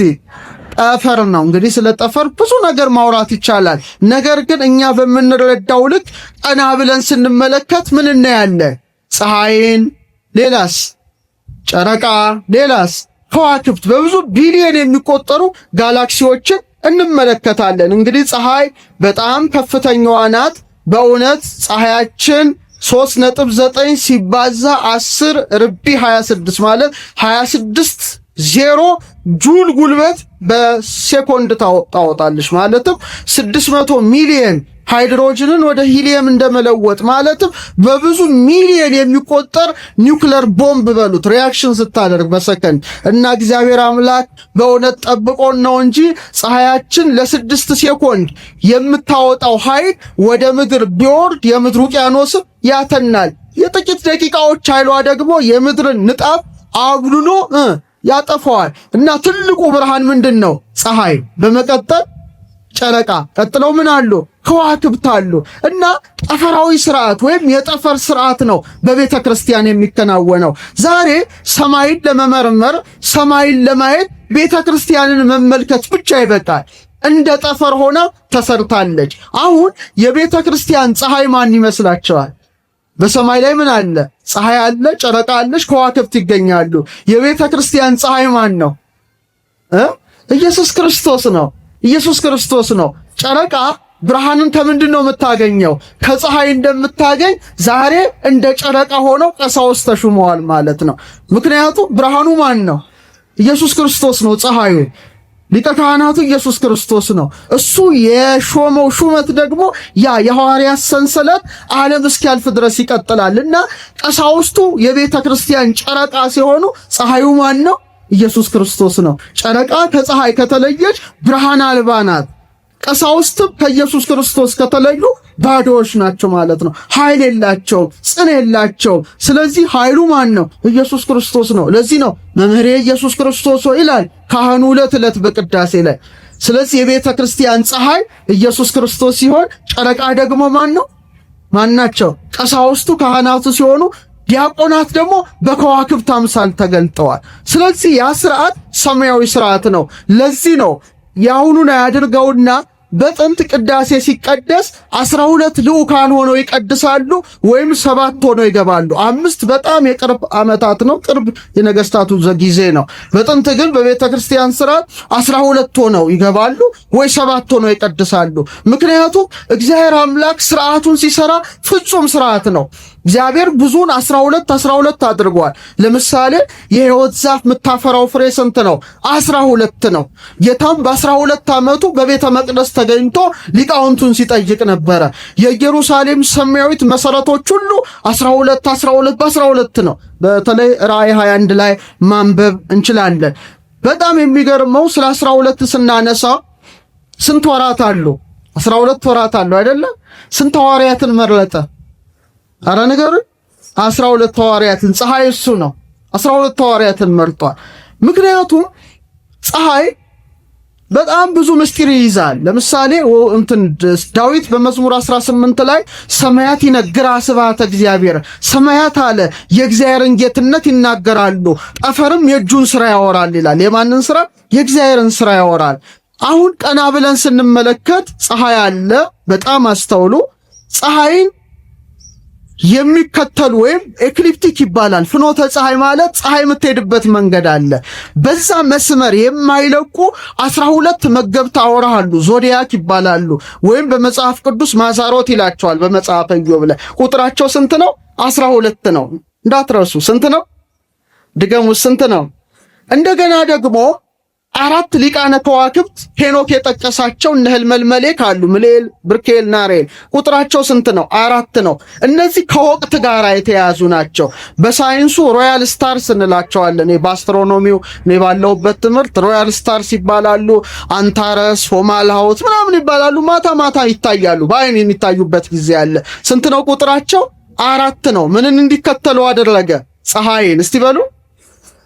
ጠፈር ነው። እንግዲህ ስለ ጠፈር ብዙ ነገር ማውራት ይቻላል። ነገር ግን እኛ በምንረዳው ልክ ቀና ብለን ስንመለከት ምን እናያለን? ፀሐይን፣ ሌላስ ጨረቃ፣ ሌላስ ከዋክብት፣ በብዙ ቢሊዮን የሚቆጠሩ ጋላክሲዎችን እንመለከታለን። እንግዲህ ፀሐይ በጣም ከፍተኛዋ ናት። በእውነት ፀሐያችን 3.9 ሲባዛ 10 ርቢ 26 ማለት 26 ዜሮ ጁል ጉልበት በሴኮንድ ታወጣለች። ማለትም 600 ሚሊየን ሃይድሮጅንን ወደ ሂሊየም እንደመለወጥ፣ ማለትም በብዙ ሚሊየን የሚቆጠር ኒውክለር ቦምብ በሉት reaction ስታደርግ በሰከንድ። እና እግዚአብሔር አምላክ በእውነት ጠብቆን ነው እንጂ ፀሐያችን ለ6 ሴኮንድ የምታወጣው ኃይል ወደ ምድር ቢወርድ የምድር ውቅያኖስም ያተናል። የጥቂት ደቂቃዎች ኃይሏ ደግሞ የምድርን ንጣፍ አብልሎ ያጠፈዋል። እና ትልቁ ብርሃን ምንድን ነው? ፀሐይ። በመቀጠል ጨረቃ፣ ቀጥለው ምን አሉ? ከዋክብት አሉ። እና ጠፈራዊ ስርዓት ወይም የጠፈር ስርዓት ነው በቤተ ክርስቲያን የሚከናወነው። ዛሬ ሰማይን ለመመርመር ሰማይን ለማየት ቤተ ክርስቲያንን መመልከት ብቻ ይበቃል። እንደ ጠፈር ሆና ተሰርታለች። አሁን የቤተ ክርስቲያን ፀሐይ ማን ይመስላቸዋል? በሰማይ ላይ ምን አለ? ፀሐይ አለ፣ ጨረቃ አለች፣ ከዋክብት ይገኛሉ። የቤተ ክርስቲያን ፀሐይ ማን ነው? ኢየሱስ ክርስቶስ ነው። ኢየሱስ ክርስቶስ ነው። ጨረቃ ብርሃንን ከምንድን ነው የምታገኘው? ከፀሐይ እንደምታገኝ ዛሬ እንደ ጨረቃ ሆነው ቀሳውስት ተሹመዋል ማለት ነው። ምክንያቱም ብርሃኑ ማን ነው? ኢየሱስ ክርስቶስ ነው። ፀሐዩ ሊቀ ካህናቱ ኢየሱስ ክርስቶስ ነው። እሱ የሾመው ሹመት ደግሞ ያ የሐዋርያት ሰንሰለት ዓለም እስኪያልፍ ድረስ ይቀጥላል እና ቀሳውስቱ የቤተ ክርስቲያን ጨረቃ ሲሆኑ ፀሐዩ ማን ነው? ኢየሱስ ክርስቶስ ነው። ጨረቃ ከፀሐይ ከተለየች ብርሃን አልባ ናት። ቀሳውስትም ከኢየሱስ ክርስቶስ ከተለዩ ባዶዎች ናቸው ማለት ነው። ኃይል የላቸውም፣ ጽን የላቸውም። ስለዚህ ኃይሉ ማን ነው? ኢየሱስ ክርስቶስ ነው። ለዚህ ነው መምህሬ ኢየሱስ ክርስቶስ ይላል ካህኑ ዕለት ዕለት በቅዳሴ ላይ። ስለዚህ የቤተ ክርስቲያን ፀሐይ ኢየሱስ ክርስቶስ ሲሆን ጨረቃ ደግሞ ማን ነው? ማን ናቸው? ቀሳውስቱ ካህናቱ ሲሆኑ ዲያቆናት ደግሞ በከዋክብት አምሳል ተገልጠዋል። ስለዚህ ያ ስርዓት ሰማያዊ ስርዓት ነው። ለዚህ ነው የአሁኑን አያድርገውና በጥንት ቅዳሴ ሲቀደስ 12 ልዑካን ሆነው ይቀድሳሉ ወይም 7 ሆነው ይገባሉ። 5 በጣም የቅርብ ዓመታት ነው፣ ቅርብ የነገስታቱ ጊዜ ነው። በጥንት ግን በቤተ ክርስቲያን ስርዓት 12 ሆነው ይገባሉ ወይ 7 ሆነው ይቀድሳሉ። ምክንያቱም እግዚአብሔር አምላክ ስርዓቱን ሲሰራ ፍጹም ስርዓት ነው። እግዚአብሔር ብዙን 12 12 አድርጓል። ለምሳሌ የሕይወት ዛፍ የምታፈራው ፍሬ ስንት ነው? 12 ነው። ጌታም በ12 ዓመቱ በቤተ መቅደስ ተገኝቶ ሊቃውንቱን ሲጠይቅ ነበረ። የኢየሩሳሌም ሰማያዊት መሰረቶች ሁሉ 12 12 በ12 ነው። በተለይ ራእይ 21 ላይ ማንበብ እንችላለን። በጣም የሚገርመው ስለ 12 ስናነሳ ስንት ወራት አሉ? 12 ወራት አሉ አይደለ? ስንት ሐዋርያትን መረጠ? አረ ንገሩኝ። 12 ሐዋርያትን። ፀሐይ እሱ ነው። 12 ሐዋርያትን መርጧል። ምክንያቱም ፀሐይ በጣም ብዙ ምስጢር ይይዛል። ለምሳሌ እንትን ዳዊት በመዝሙር 18 ላይ ሰማያት ይነግራ ስብሐተ እግዚአብሔር፣ ሰማያት አለ የእግዚአብሔርን ጌትነት ይናገራሉ፣ ጠፈርም የእጁን ስራ ያወራል ይላል። የማንን ስራ? የእግዚአብሔርን ስራ ያወራል። አሁን ቀና ብለን ስንመለከት ፀሐይ አለ። በጣም አስተውሉ። ፀሐይን የሚከተሉ ወይም ecliptic ይባላል። ፍኖተ ፀሐይ ማለት ፀሐይ የምትሄድበት መንገድ አለ። በዛ መስመር የማይለቁ 12 መገብተ አውራህ አሉ፣ zodiac ይባላሉ። ወይም በመጽሐፍ ቅዱስ ማዛሮት ይላቸዋል። በመጽሐፈ ኢዮብ ላይ ቁጥራቸው ስንት ነው? 12 ነው። እንዳትረሱ። ስንት ነው? ድገሙ። ስንት ነው? እንደገና ደግሞ 4 ሊቃነ ከዋክብት ሄኖክ የጠቀሳቸው እነ ህልመልመሌክ አሉ። ምልኤል፣ ብርኬል፣ ናሬል ቁጥራቸው ስንት ነው? 4 ነው። እነዚህ ከወቅት ጋር የተያያዙ ናቸው። በሳይንሱ royal stars እንላቸዋለን። በ astronomy ው እኔ ባለሁበት ትምህርት royal stars ይባላሉ። አንታረስ፣ ፎማልሃውት ምናምን ይባላሉ። ማታ ማታ ይታያሉ። በአይን የሚታዩበት ጊዜ አለ። ስንት ነው ቁጥራቸው? 4 ነው። ምንን እንዲከተሉ አደረገ? ፀሐይን። እስቲ በሉ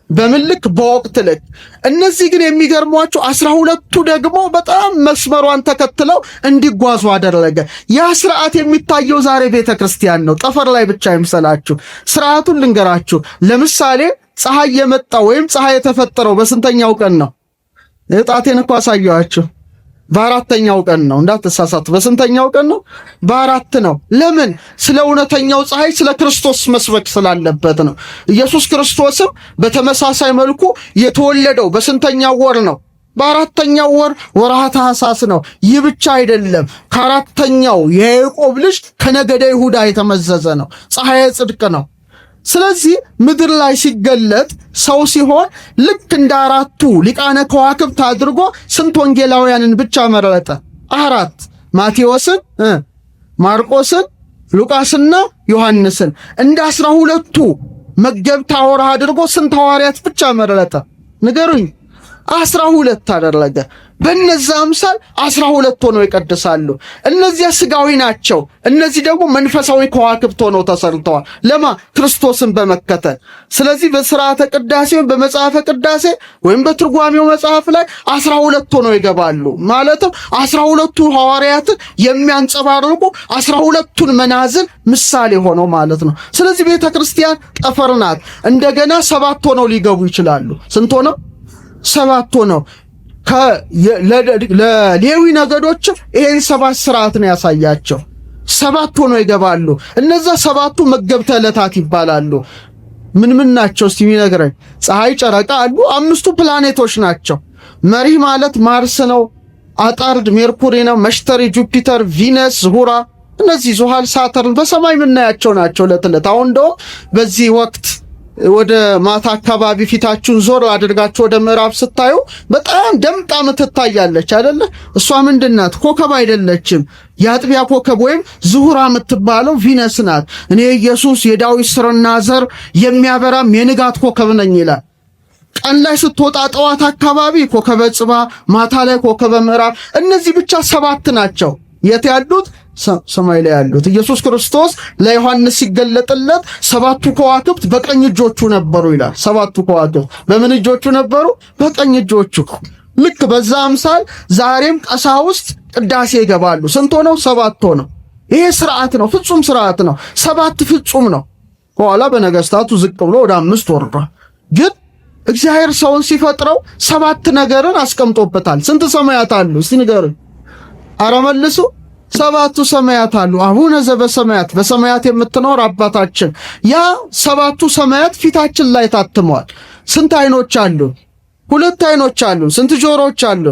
በምን ልክ? በወቅት ልክ። እነዚህ ግን የሚገርሟቸው 12ቱ ደግሞ በጣም መስመሯን ተከትለው እንዲጓዙ አደረገ። ያ ስርዓት የሚታየው ዛሬ ቤተ ክርስቲያን ነው። ጠፈር ላይ ብቻ ይምሰላችሁ። ስርዓቱን ልንገራችሁ። ለምሳሌ ፀሐይ የመጣው ወይም ፀሐይ የተፈጠረው በስንተኛው ቀን ነው? ጣቴን እኮ አሳየኋችሁ። በአራተኛው ቀን ነው። እንዳትሳሳቱ። በስንተኛው ቀን ነው? በ4 ነው። ለምን? ስለ እውነተኛው ፀሐይ ስለ ክርስቶስ መስበክ ስላለበት ነው። ኢየሱስ ክርስቶስም በተመሳሳይ መልኩ የተወለደው በስንተኛው ወር ነው? በአራተኛው ወር፣ ወርሃ ታኅሳስ ነው። ይህ ብቻ አይደለም። ከአራተኛው የያዕቆብ ልጅ ከነገደ ይሁዳ የተመዘዘ ነው። ፀሐየ ጽድቅ ነው። ስለዚህ ምድር ላይ ሲገለጥ ሰው ሲሆን ልክ እንደ 4ቱ ሊቃነ ከዋክብት አድርጎ ስንት ወንጌላውያንን ብቻ መረጠ? 4። ማቴዎስን፣ ማርቆስን፣ ሉቃስና ዮሐንስን። እንደ 12ቱ መገብተ አውራህ አድርጎ ስንት ሐዋርያት ብቻ መረጠ? ንገሩኝ። 12 አደረገ። በነዛ አምሳል 12 ሆነው ይቀድሳሉ። እነዚያ ስጋዊ ናቸው፣ እነዚህ ደግሞ መንፈሳዊ ከዋክብት ሆነው ተሰርተዋል። ለማ ክርስቶስን በመከተል። ስለዚህ በስርዓተ ቅዳሴ ወይም በመጽሐፈ ቅዳሴ ወይም በትርጓሜው መጽሐፍ ላይ 12 ሆነው ይገባሉ። ማለትም 12ቱ ሐዋርያትን የሚያንጸባርቁ 12ቱን መናዝል ምሳሌ ሆነው ማለት ነው። ስለዚህ ቤተ ክርስቲያን ጠፈር ናት። እንደገና 7 ሆነው ሊገቡ ይችላሉ። ስንት ሆነው? 7 ሆነው። ለሌዊ ነገዶችም ይሄን 7 ስርዓት ነው ያሳያቸው። 7 ሆነው ይገባሉ። እነዛ 7ቱ መገብተ ዕለታት ይባላሉ። ምን ምን ናቸው እስቲ የሚነግረኝ? ፀሐይ፣ ጨረቃ አሉ። 5ቱ ፕላኔቶች ናቸው። መሪህ ማለት ማርስ ነው። አጣርድ ሜርኩሪ ነው። መሽተሪ ጁፒተር፣ ቪነስ፣ ዙሁራ። እነዚህ ዙሃል፣ ሳተርን በሰማይ የምናያቸው ናቸው ዕለት ዕለት። አሁን እንደውም በዚህ ወቅት ወደ ማታ አካባቢ ፊታችሁን ዞር አድርጋችሁ ወደ ምዕራብ ስታዩ በጣም ደምቃ ምትታያለች አይደለ? እሷ ምንድናት? ኮከብ አይደለችም። የአጥቢያ ኮከብ ወይም ዝሁራ የምትባለው ቪነስ ናት። እኔ ኢየሱስ የዳዊት ስርና ዘር የሚያበራም የንጋት ኮከብ ነኝ ይላል። ቀን ላይ ስትወጣ ጠዋት አካባቢ ኮከበ ጽባ፣ ማታ ላይ ኮከበ ምዕራብ። እነዚህ ብቻ 7 ናቸው። የት ያሉት? ሰማይ ላይ ያሉት። ኢየሱስ ክርስቶስ ለዮሐንስ ሲገለጥለት 7ቱ ከዋክብት በቀኝ እጆቹ ነበሩ ይላል። 7ቱ ከዋክብት በምን እጆቹ ነበሩ? በቀኝ እጆቹ። ልክ በዛ አምሳል ዛሬም ቀሳውስት ቅዳሴ ይገባሉ። ስንት ሆነው? 7 ሆነው። ይሄ ስርዓት ነው፣ ፍጹም ስርዓት ነው። 7 ፍጹም ነው። በኋላ በነገስታቱ ዝቅ ብሎ ወደ 5 ወርዷል። ግን እግዚአብሔር ሰውን ሲፈጥረው 7 ነገርን አስቀምጦበታል። ስንት ሰማያት አሉ? እስቲ ንገሩኝ። ኧረ መልሱ። 7ቱ ሰማያት አሉ። አቡነ ዘበሰማያት በሰማያት የምትኖር አባታችን። ያ 7ቱ ሰማያት ፊታችን ላይ ታትመዋል። ስንት አይኖች አሉ? 2 አይኖች አሉ። ስንት ጆሮዎች አሉ?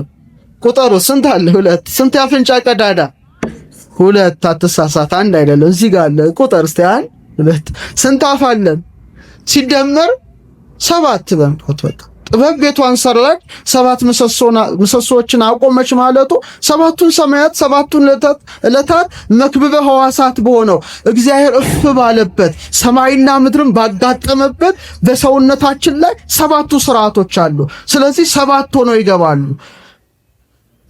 ቁጠሩ። ስንት አለ? 2። ስንት የአፍንጫ ቀዳዳ? 2። አትሳሳት፣ አንድ አይደለም፣ እዚህ ጋር አለ። ቁጠር እስቲ። 1 2። ስንት አፍ አለን? ሲደመር 7 በምትቆጥ በቃ ጥበብ ቤቷን ሰራች፣ 7 ምሰሶዎችን አቆመች ማለቱ 7ቱን ሰማያት 7ቱን ዕለታት መክብበ ሕዋሳት በሆነው እግዚአብሔር እፍ ባለበት ሰማይና ምድርን ባጋጠመበት በሰውነታችን ላይ 7ቱ ስርዓቶች አሉ። ስለዚህ 7 ሆነው ይገባሉ።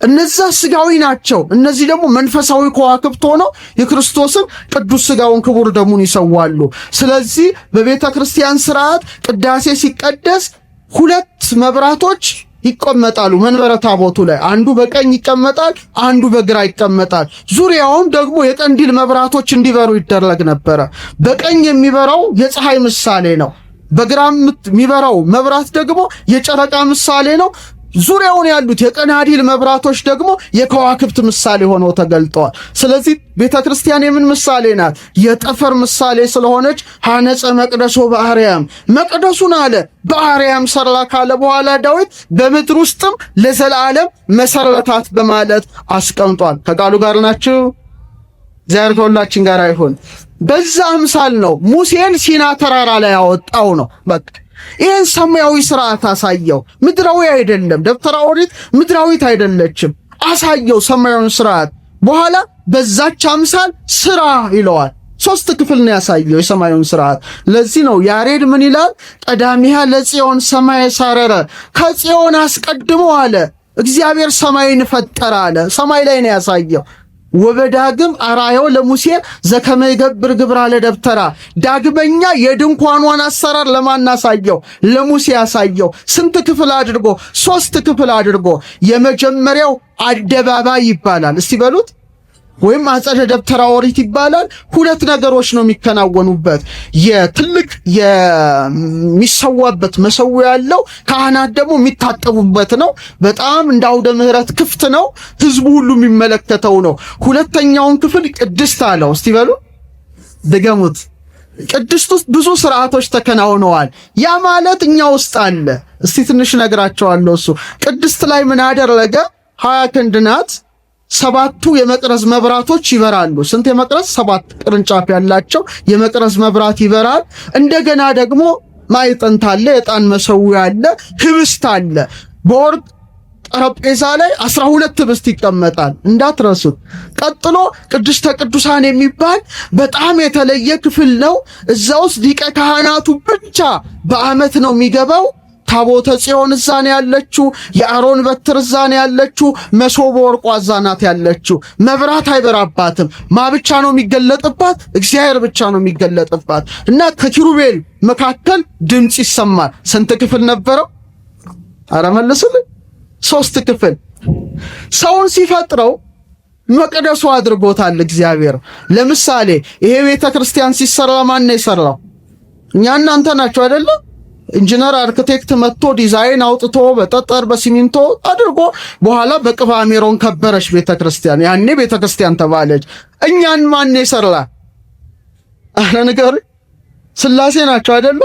እነዛ ስጋዊ ናቸው። እነዚህ ደግሞ መንፈሳዊ ከዋክብት ሆነው የክርስቶስን ቅዱስ ስጋውን ክቡር ደሙን ይሰዋሉ። ስለዚህ በቤተ ክርስቲያን ስርዓት ቅዳሴ ሲቀደስ 2 መብራቶች ይቀመጣሉ መንበረ ታቦቱ ላይ። አንዱ በቀኝ ይቀመጣል፣ አንዱ በግራ ይቀመጣል። ዙሪያውም ደግሞ የቀንዲል መብራቶች እንዲበሩ ይደረግ ነበረ። በቀኝ የሚበራው የፀሐይ ምሳሌ ነው። በግራ የሚበራው መብራት ደግሞ የጨረቃ ምሳሌ ነው። ዙሪያውን ያሉት የቀናዲል መብራቶች ደግሞ የከዋክብት ምሳሌ ሆነው ተገልጠዋል። ስለዚህ ቤተክርስቲያን የምን ምሳሌ ናት? የጠፈር ምሳሌ ስለሆነች ሐነጸ መቅደሶ በአርያም መቅደሱን አለ በአርያም ሰራ ካለ በኋላ ዳዊት በምድር ውስጥም ለዘላለም መሰረታት በማለት አስቀምጧል። ከቃሉ ጋር ናችሁ። እግዚአብሔር ከሁላችን ጋር ይሁን። በዛ አምሳል ነው ሙሴን ሲና ተራራ ላይ ያወጣው ነው። በቃ ይህን ሰማያዊ ስርዓት አሳየው። ምድራዊ አይደለም። ደብተራ ኦሪት ምድራዊት አይደለችም። አሳየው ሰማያዊውን ስርዓት። በኋላ በዛች አምሳል ስራ ይለዋል። 3 ክፍል ነው ያሳየው የሰማዩን ስርዓት። ለዚህ ነው ያሬድ ምን ይላል? ቀዳሚሃ ለጽዮን ሰማይ ሳረረ፣ ከጽዮን አስቀድሞ አለ እግዚአብሔር ሰማይን ፈጠረ አለ። ሰማይ ላይ ነው ያሳየው። ወበዳግም አራየው ለሙሴ ዘከመ ይገብር ግብራ ለደብተራ፣ ዳግመኛ የድንኳኗን አሰራር ለማን አሳየው? ለሙሴ ያሳየው። ስንት ክፍል አድርጎ? 3 ክፍል አድርጎ። የመጀመሪያው አደባባይ ይባላል። እስቲ በሉት፣ ወይም አጸደ ደብተራ ኦሪት ይባላል። 2 ነገሮች ነው የሚከናወኑበት። የትልቅ የሚሰዋበት መሰዊያ ያለው፣ ካህናት ደግሞ የሚታጠቡበት ነው። በጣም እንደ አውደ ምሕረት ክፍት ነው፣ ህዝቡ ሁሉ የሚመለከተው ነው። ሁለተኛውን ክፍል ቅድስት አለው። እስቲ በሉ ድገሙት። ቅድስት ውስጥ ብዙ ስርዓቶች ተከናውነዋል። ያ ማለት እኛ ውስጥ አለ። እስቲ ትንሽ ነግራቸዋለሁ። እሱ ቅድስት ላይ ምን አደረገ? 20 ክንድ ናት። 7ቱ የመቅረዝ መብራቶች ይበራሉ። ስንት የመቅረዝ? 7 ቅርንጫፍ ያላቸው የመቅረዝ መብራት ይበራል። እንደገና ደግሞ ማዕጠንት አለ፣ የዕጣን መሰዊያ አለ፣ ህብስት አለ። በወርቅ ጠረጴዛ ላይ 12 ህብስት ይቀመጣል፣ እንዳትረሱት። ቀጥሎ ቅድስተ ቅዱሳን የሚባል በጣም የተለየ ክፍል ነው። እዛ ውስጥ ሊቀ ካህናቱ ብቻ በዓመት ነው የሚገባው። ታቦተ ጽዮን እዛ ነው ያለችው። የአሮን በትር እዛ ነው ያለችው። መሶበ ወርቋ እዛ ናት ያለችው። መብራት አይበራባትም። ማ ብቻ ነው የሚገለጥባት? እግዚአብሔር ብቻ ነው የሚገለጥባት። እና ከኪሩቤል መካከል ድምፅ ይሰማል። ስንት ክፍል ነበረው? አረ መልሱልኝ። 3 ክፍል። ሰውን ሲፈጥረው መቅደሱ አድርጎታል እግዚአብሔር። ለምሳሌ ይሄ ቤተ ክርስቲያን ሲሰራ ማን ነው የሰራው? እኛ እናንተ ናችሁ አይደለ? ኢንጂነር አርክቴክት መጥቶ ዲዛይን አውጥቶ በጠጠር በሲሚንቶ አድርጎ በኋላ በቅባ ሜሮን ከበረች ቤተ ክርስቲያን። ያኔ ቤተ ክርስቲያን ተባለች። እኛን ማን ነው የሰራ? አረ ንገሩኝ። ስላሴ ናቸው አይደለ?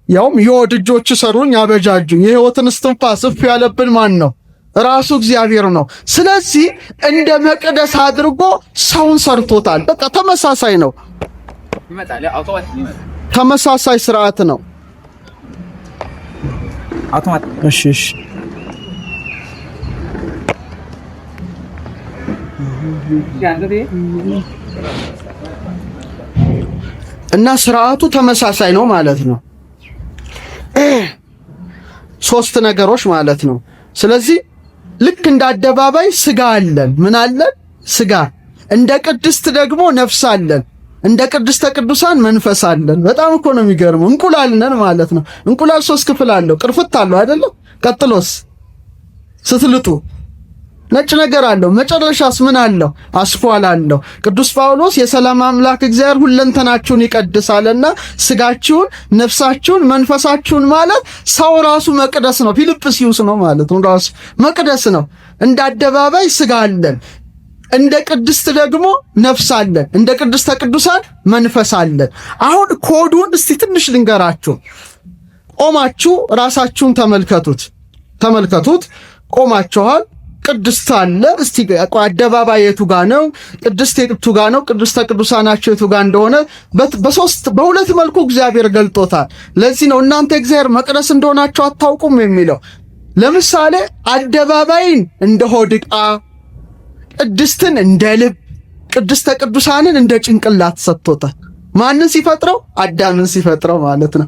ያውም የወድ እጆች ሰሩኝ አበጃጁኝ። የሕይወትን እስትንፋስ እፍ ያለብን ማን ነው? ራሱ እግዚአብሔር ነው። ስለዚህ እንደ መቅደስ አድርጎ ሰውን ሰርቶታል። በቃ ተመሳሳይ ነው። ተመሳሳይ ስርዓት ነው። እሺ እሺ። እና ስርዓቱ ተመሳሳይ ነው ማለት ነው። 3 ነገሮች ማለት ነው። ስለዚህ ልክ እንደ አደባባይ ስጋ አለን። ምን አለን? ስጋ። እንደ ቅድስት ደግሞ ነፍስ አለን። እንደ ቅድስተ ቅዱሳን መንፈስ አለን። በጣም እኮ ነው የሚገርመው። እንቁላል ነን ማለት ነው። እንቁላል 3 ክፍል አለው። ቅርፍት አለው አይደለም? ቀጥሎስ ስትልጡ ነጭ ነገር አለው። መጨረሻስ ምን አለው? አስኳል አለው። ቅዱስ ጳውሎስ የሰላም አምላክ እግዚአብሔር ሁለንተናችሁን ይቀድሳልና ስጋችሁን፣ ነፍሳችሁን፣ መንፈሳችሁን ማለት ሰው ራሱ መቅደስ ነው። ፊልጵስዩስ ነው ማለት ነው። ራሱ መቅደስ ነው። እንደ አደባባይ ስጋ አለን። እንደ ቅድስት ደግሞ ነፍስ አለን። እንደ ቅድስተ ቅዱሳን መንፈስ አለን። አሁን ኮዱን እስቲ ትንሽ ልንገራችሁ። ቆማችሁ ራሳችሁን ተመልከቱት። ተመልከቱት። ቆማችኋል። ቅድስት አለ። እስቲ አደባባይ የቱ ጋ ነው? ቅድስት የቱ ጋ ነው? ቅድስተ ቅዱሳናቸው የቱ ጋ እንደሆነ በሁለት መልኩ እግዚአብሔር ገልጦታል። ለዚህ ነው እናንተ እግዚአብሔር መቅደስ እንደሆናችሁ አታውቁም የሚለው። ለምሳሌ አደባባይን እንደ ሆድ ዕቃ፣ ቅድስትን እንደ ልብ፣ ቅድስተ ቅዱሳንን እንደ ጭንቅላት ሰጥቶታል። ማንን ሲፈጥረው? አዳምን ሲፈጥረው ማለት ነው።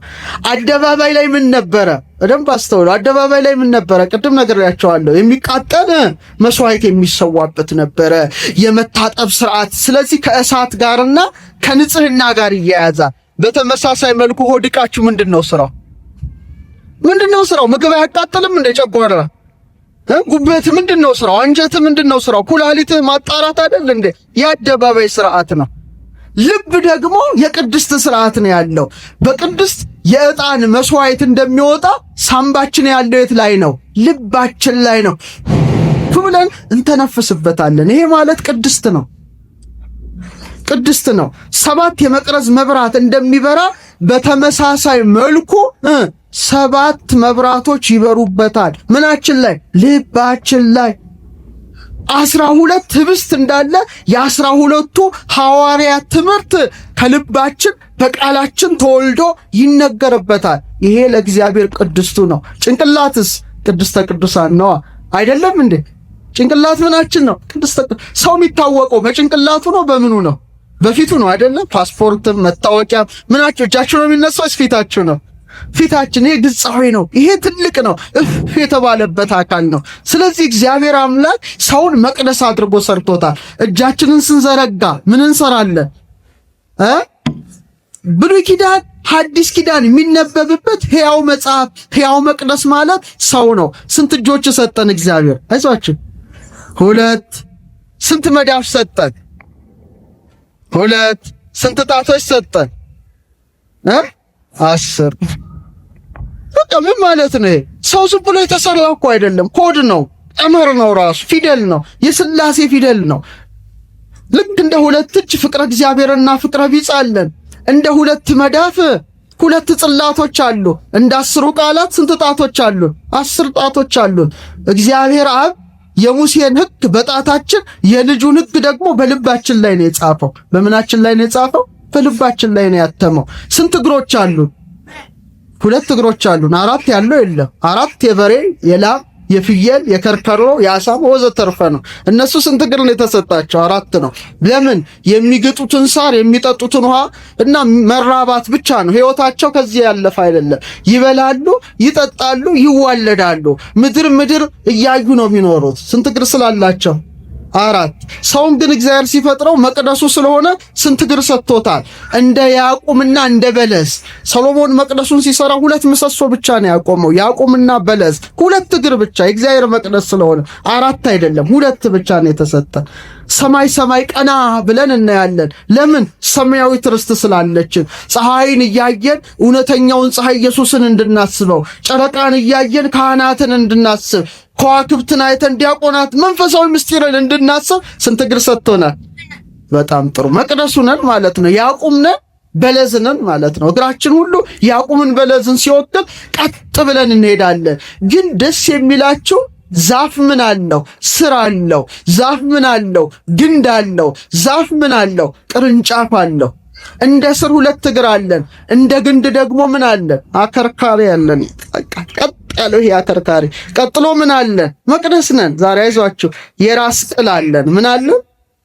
አደባባይ ላይ ምን ነበረ? በደንብ አስተውሉ። አደባባይ ላይ ምን ነበረ? ቅድም ነግሬያቸዋለሁ። የሚቃጠል መስዋዕት የሚሰዋበት ነበረ፣ የመታጠብ ስርዓት። ስለዚህ ከእሳት ጋርና ከንጽህና ጋር ይያያዛል። በተመሳሳይ መልኩ ሆድ ዕቃችሁ ምንድነው ስራው? ምንድነው ስራው? ምግብ አያቃጥልም እንደ ጨጓራ? ጉበት ምንድነው ስራው? አንጀት ምንድነው ስራው? ኩላሊት ማጣራት አይደል እንዴ? የአደባባይ ስርዓት ነው። ልብ ደግሞ የቅድስት ስርዓት ነው ያለው። በቅድስት የዕጣን መስዋዕት እንደሚወጣ ሳምባችን ያለው የት ላይ ነው? ልባችን ላይ ነው ብለን እንተነፍስበታለን። ይሄ ማለት ቅድስት ነው፣ ቅድስት ነው። 7 የመቅረዝ መብራት እንደሚበራ በተመሳሳይ መልኩ 7 መብራቶች ይበሩበታል። ምናችን ላይ? ልባችን ላይ። 12 ህብስት እንዳለ የ12ቱ ሐዋርያት ትምህርት ከልባችን በቃላችን ተወልዶ ይነገርበታል። ይሄ ለእግዚአብሔር ቅድስቱ ነው። ጭንቅላትስ ቅድስተ ቅዱሳን ነዋ። አይደለም እንዴ? ጭንቅላት ምናችን ነው? ቅድስተ። ሰው የሚታወቀው በጭንቅላቱ ነው? በምኑ ነው? በፊቱ ነው አይደለም? ፓስፖርት፣ መታወቂያ ምናችሁ እጃችሁ ነው የሚነሳው? ፊታችሁ ነው? ፊታችን። ይሄ ግጻዌ ነው። ይሄ ትልቅ ነው፣ እፍ የተባለበት አካል ነው። ስለዚህ እግዚአብሔር አምላክ ሰውን መቅደስ አድርጎ ሰርቶታል። እጃችንን ስንዘረጋ ምን እንሰራለን? ብሉይ ኪዳን ሐዲስ ኪዳን የሚነበብበት ሕያው መጽሐፍ ሕያው መቅደስ ማለት ሰው ነው። ስንት እጆች ሰጠን እግዚአብሔር? አይዟችሁ፣ 2። ስንት መዳፍ ሰጠን? 2። ስንት ጣቶች ሰጠን? 10። በቃ ምን ማለት ነው? ሰው ዝም ብሎ የተሰራ እኮ አይደለም። ኮድ ነው፣ ቀመር ነው፣ ራሱ ፊደል ነው፣ የስላሴ ፊደል ነው። ልክ እንደ 2 እጅ ፍቅረ እግዚአብሔርና ፍቅረ ቢጽ አለን። እንደ 2 መዳፍ 2 ጽላቶች አሉ። እንደ 10 ቃላት ስንት ጣቶች አሉ? 10 ጣቶች አሉ። እግዚአብሔር አብ የሙሴን ሕግ በጣታችን የልጁን ሕግ ደግሞ በልባችን ላይ ነው የጻፈው። በምናችን ላይ ነው የጻፈው? በልባችን ላይ ነው ያተመው። ስንት እግሮች አሉ? 2 እግሮች አሉን። 4 ያለው የለም። 4 የበሬ የላም የፍየል፣ የከርከሮ፣ የአሳማ ወዘተርፈ ነው። እነሱ ስንት እግር ነው የተሰጣቸው? 4 ነው። ለምን? የሚግጡትን ሳር የሚጠጡትን ውሃ እና መራባት ብቻ ነው ህይወታቸው። ከዚህ ያለፈ አይደለም። ይበላሉ፣ ይጠጣሉ፣ ይዋለዳሉ። ምድር ምድር እያዩ ነው የሚኖሩት። ስንት እግር ስላላቸው? 4። ሰውን ግን እግዚአብሔር ሲፈጥረው መቅደሱ ስለሆነ ስንት እግር ሰጥቶታል? እንደ ያዕቆብና እንደ በለስ። ሰሎሞን መቅደሱን ሲሰራ 2 ምሰሶ ብቻ ነው ያቆመው፣ ያዕቆብና በለስ፣ 2 እግር ብቻ። የእግዚአብሔር መቅደስ ስለሆነ 4 አይደለም፣ 2 ብቻ ነው የተሰጠ። ሰማይ ሰማይ ቀና ብለን እናያለን። ለምን? ሰማያዊት ርስት ስላለችን። ፀሐይን እያየን እውነተኛውን ፀሐይ ኢየሱስን እንድናስበው፣ ጨረቃን እያየን ካህናትን እንድናስብ፣ ከዋክብትን አይተን ዲያቆናት መንፈሳዊ ምስጢርን እንድናስብ ስንት እግር ሰጥቶናል? በጣም ጥሩ። መቅደሱ ነን ማለት ነው። ያዕቆብ ነን፣ በለዝ ነን ማለት ነው። እግራችን ሁሉ ያዕቆብን በለዝን ሲወክል ቀጥ ብለን እንሄዳለን። ግን ደስ የሚላችሁ ዛፍ ምን አለው? ስር አለው። ዛፍ ምን አለው? ግንድ አለው። ዛፍ ምን አለው? ቅርንጫፍ አለው። እንደ ስር 2 እግር አለን። እንደ ግንድ ደግሞ ምን አለን? አከርካሪ አለን። ቀጥ ያለው ይሄ አከርካሪ። ቀጥሎ ምን አለን? መቅደስ ነን። ዛሬ አይዟችሁ የራስ ቅል አለን። ምን አለን?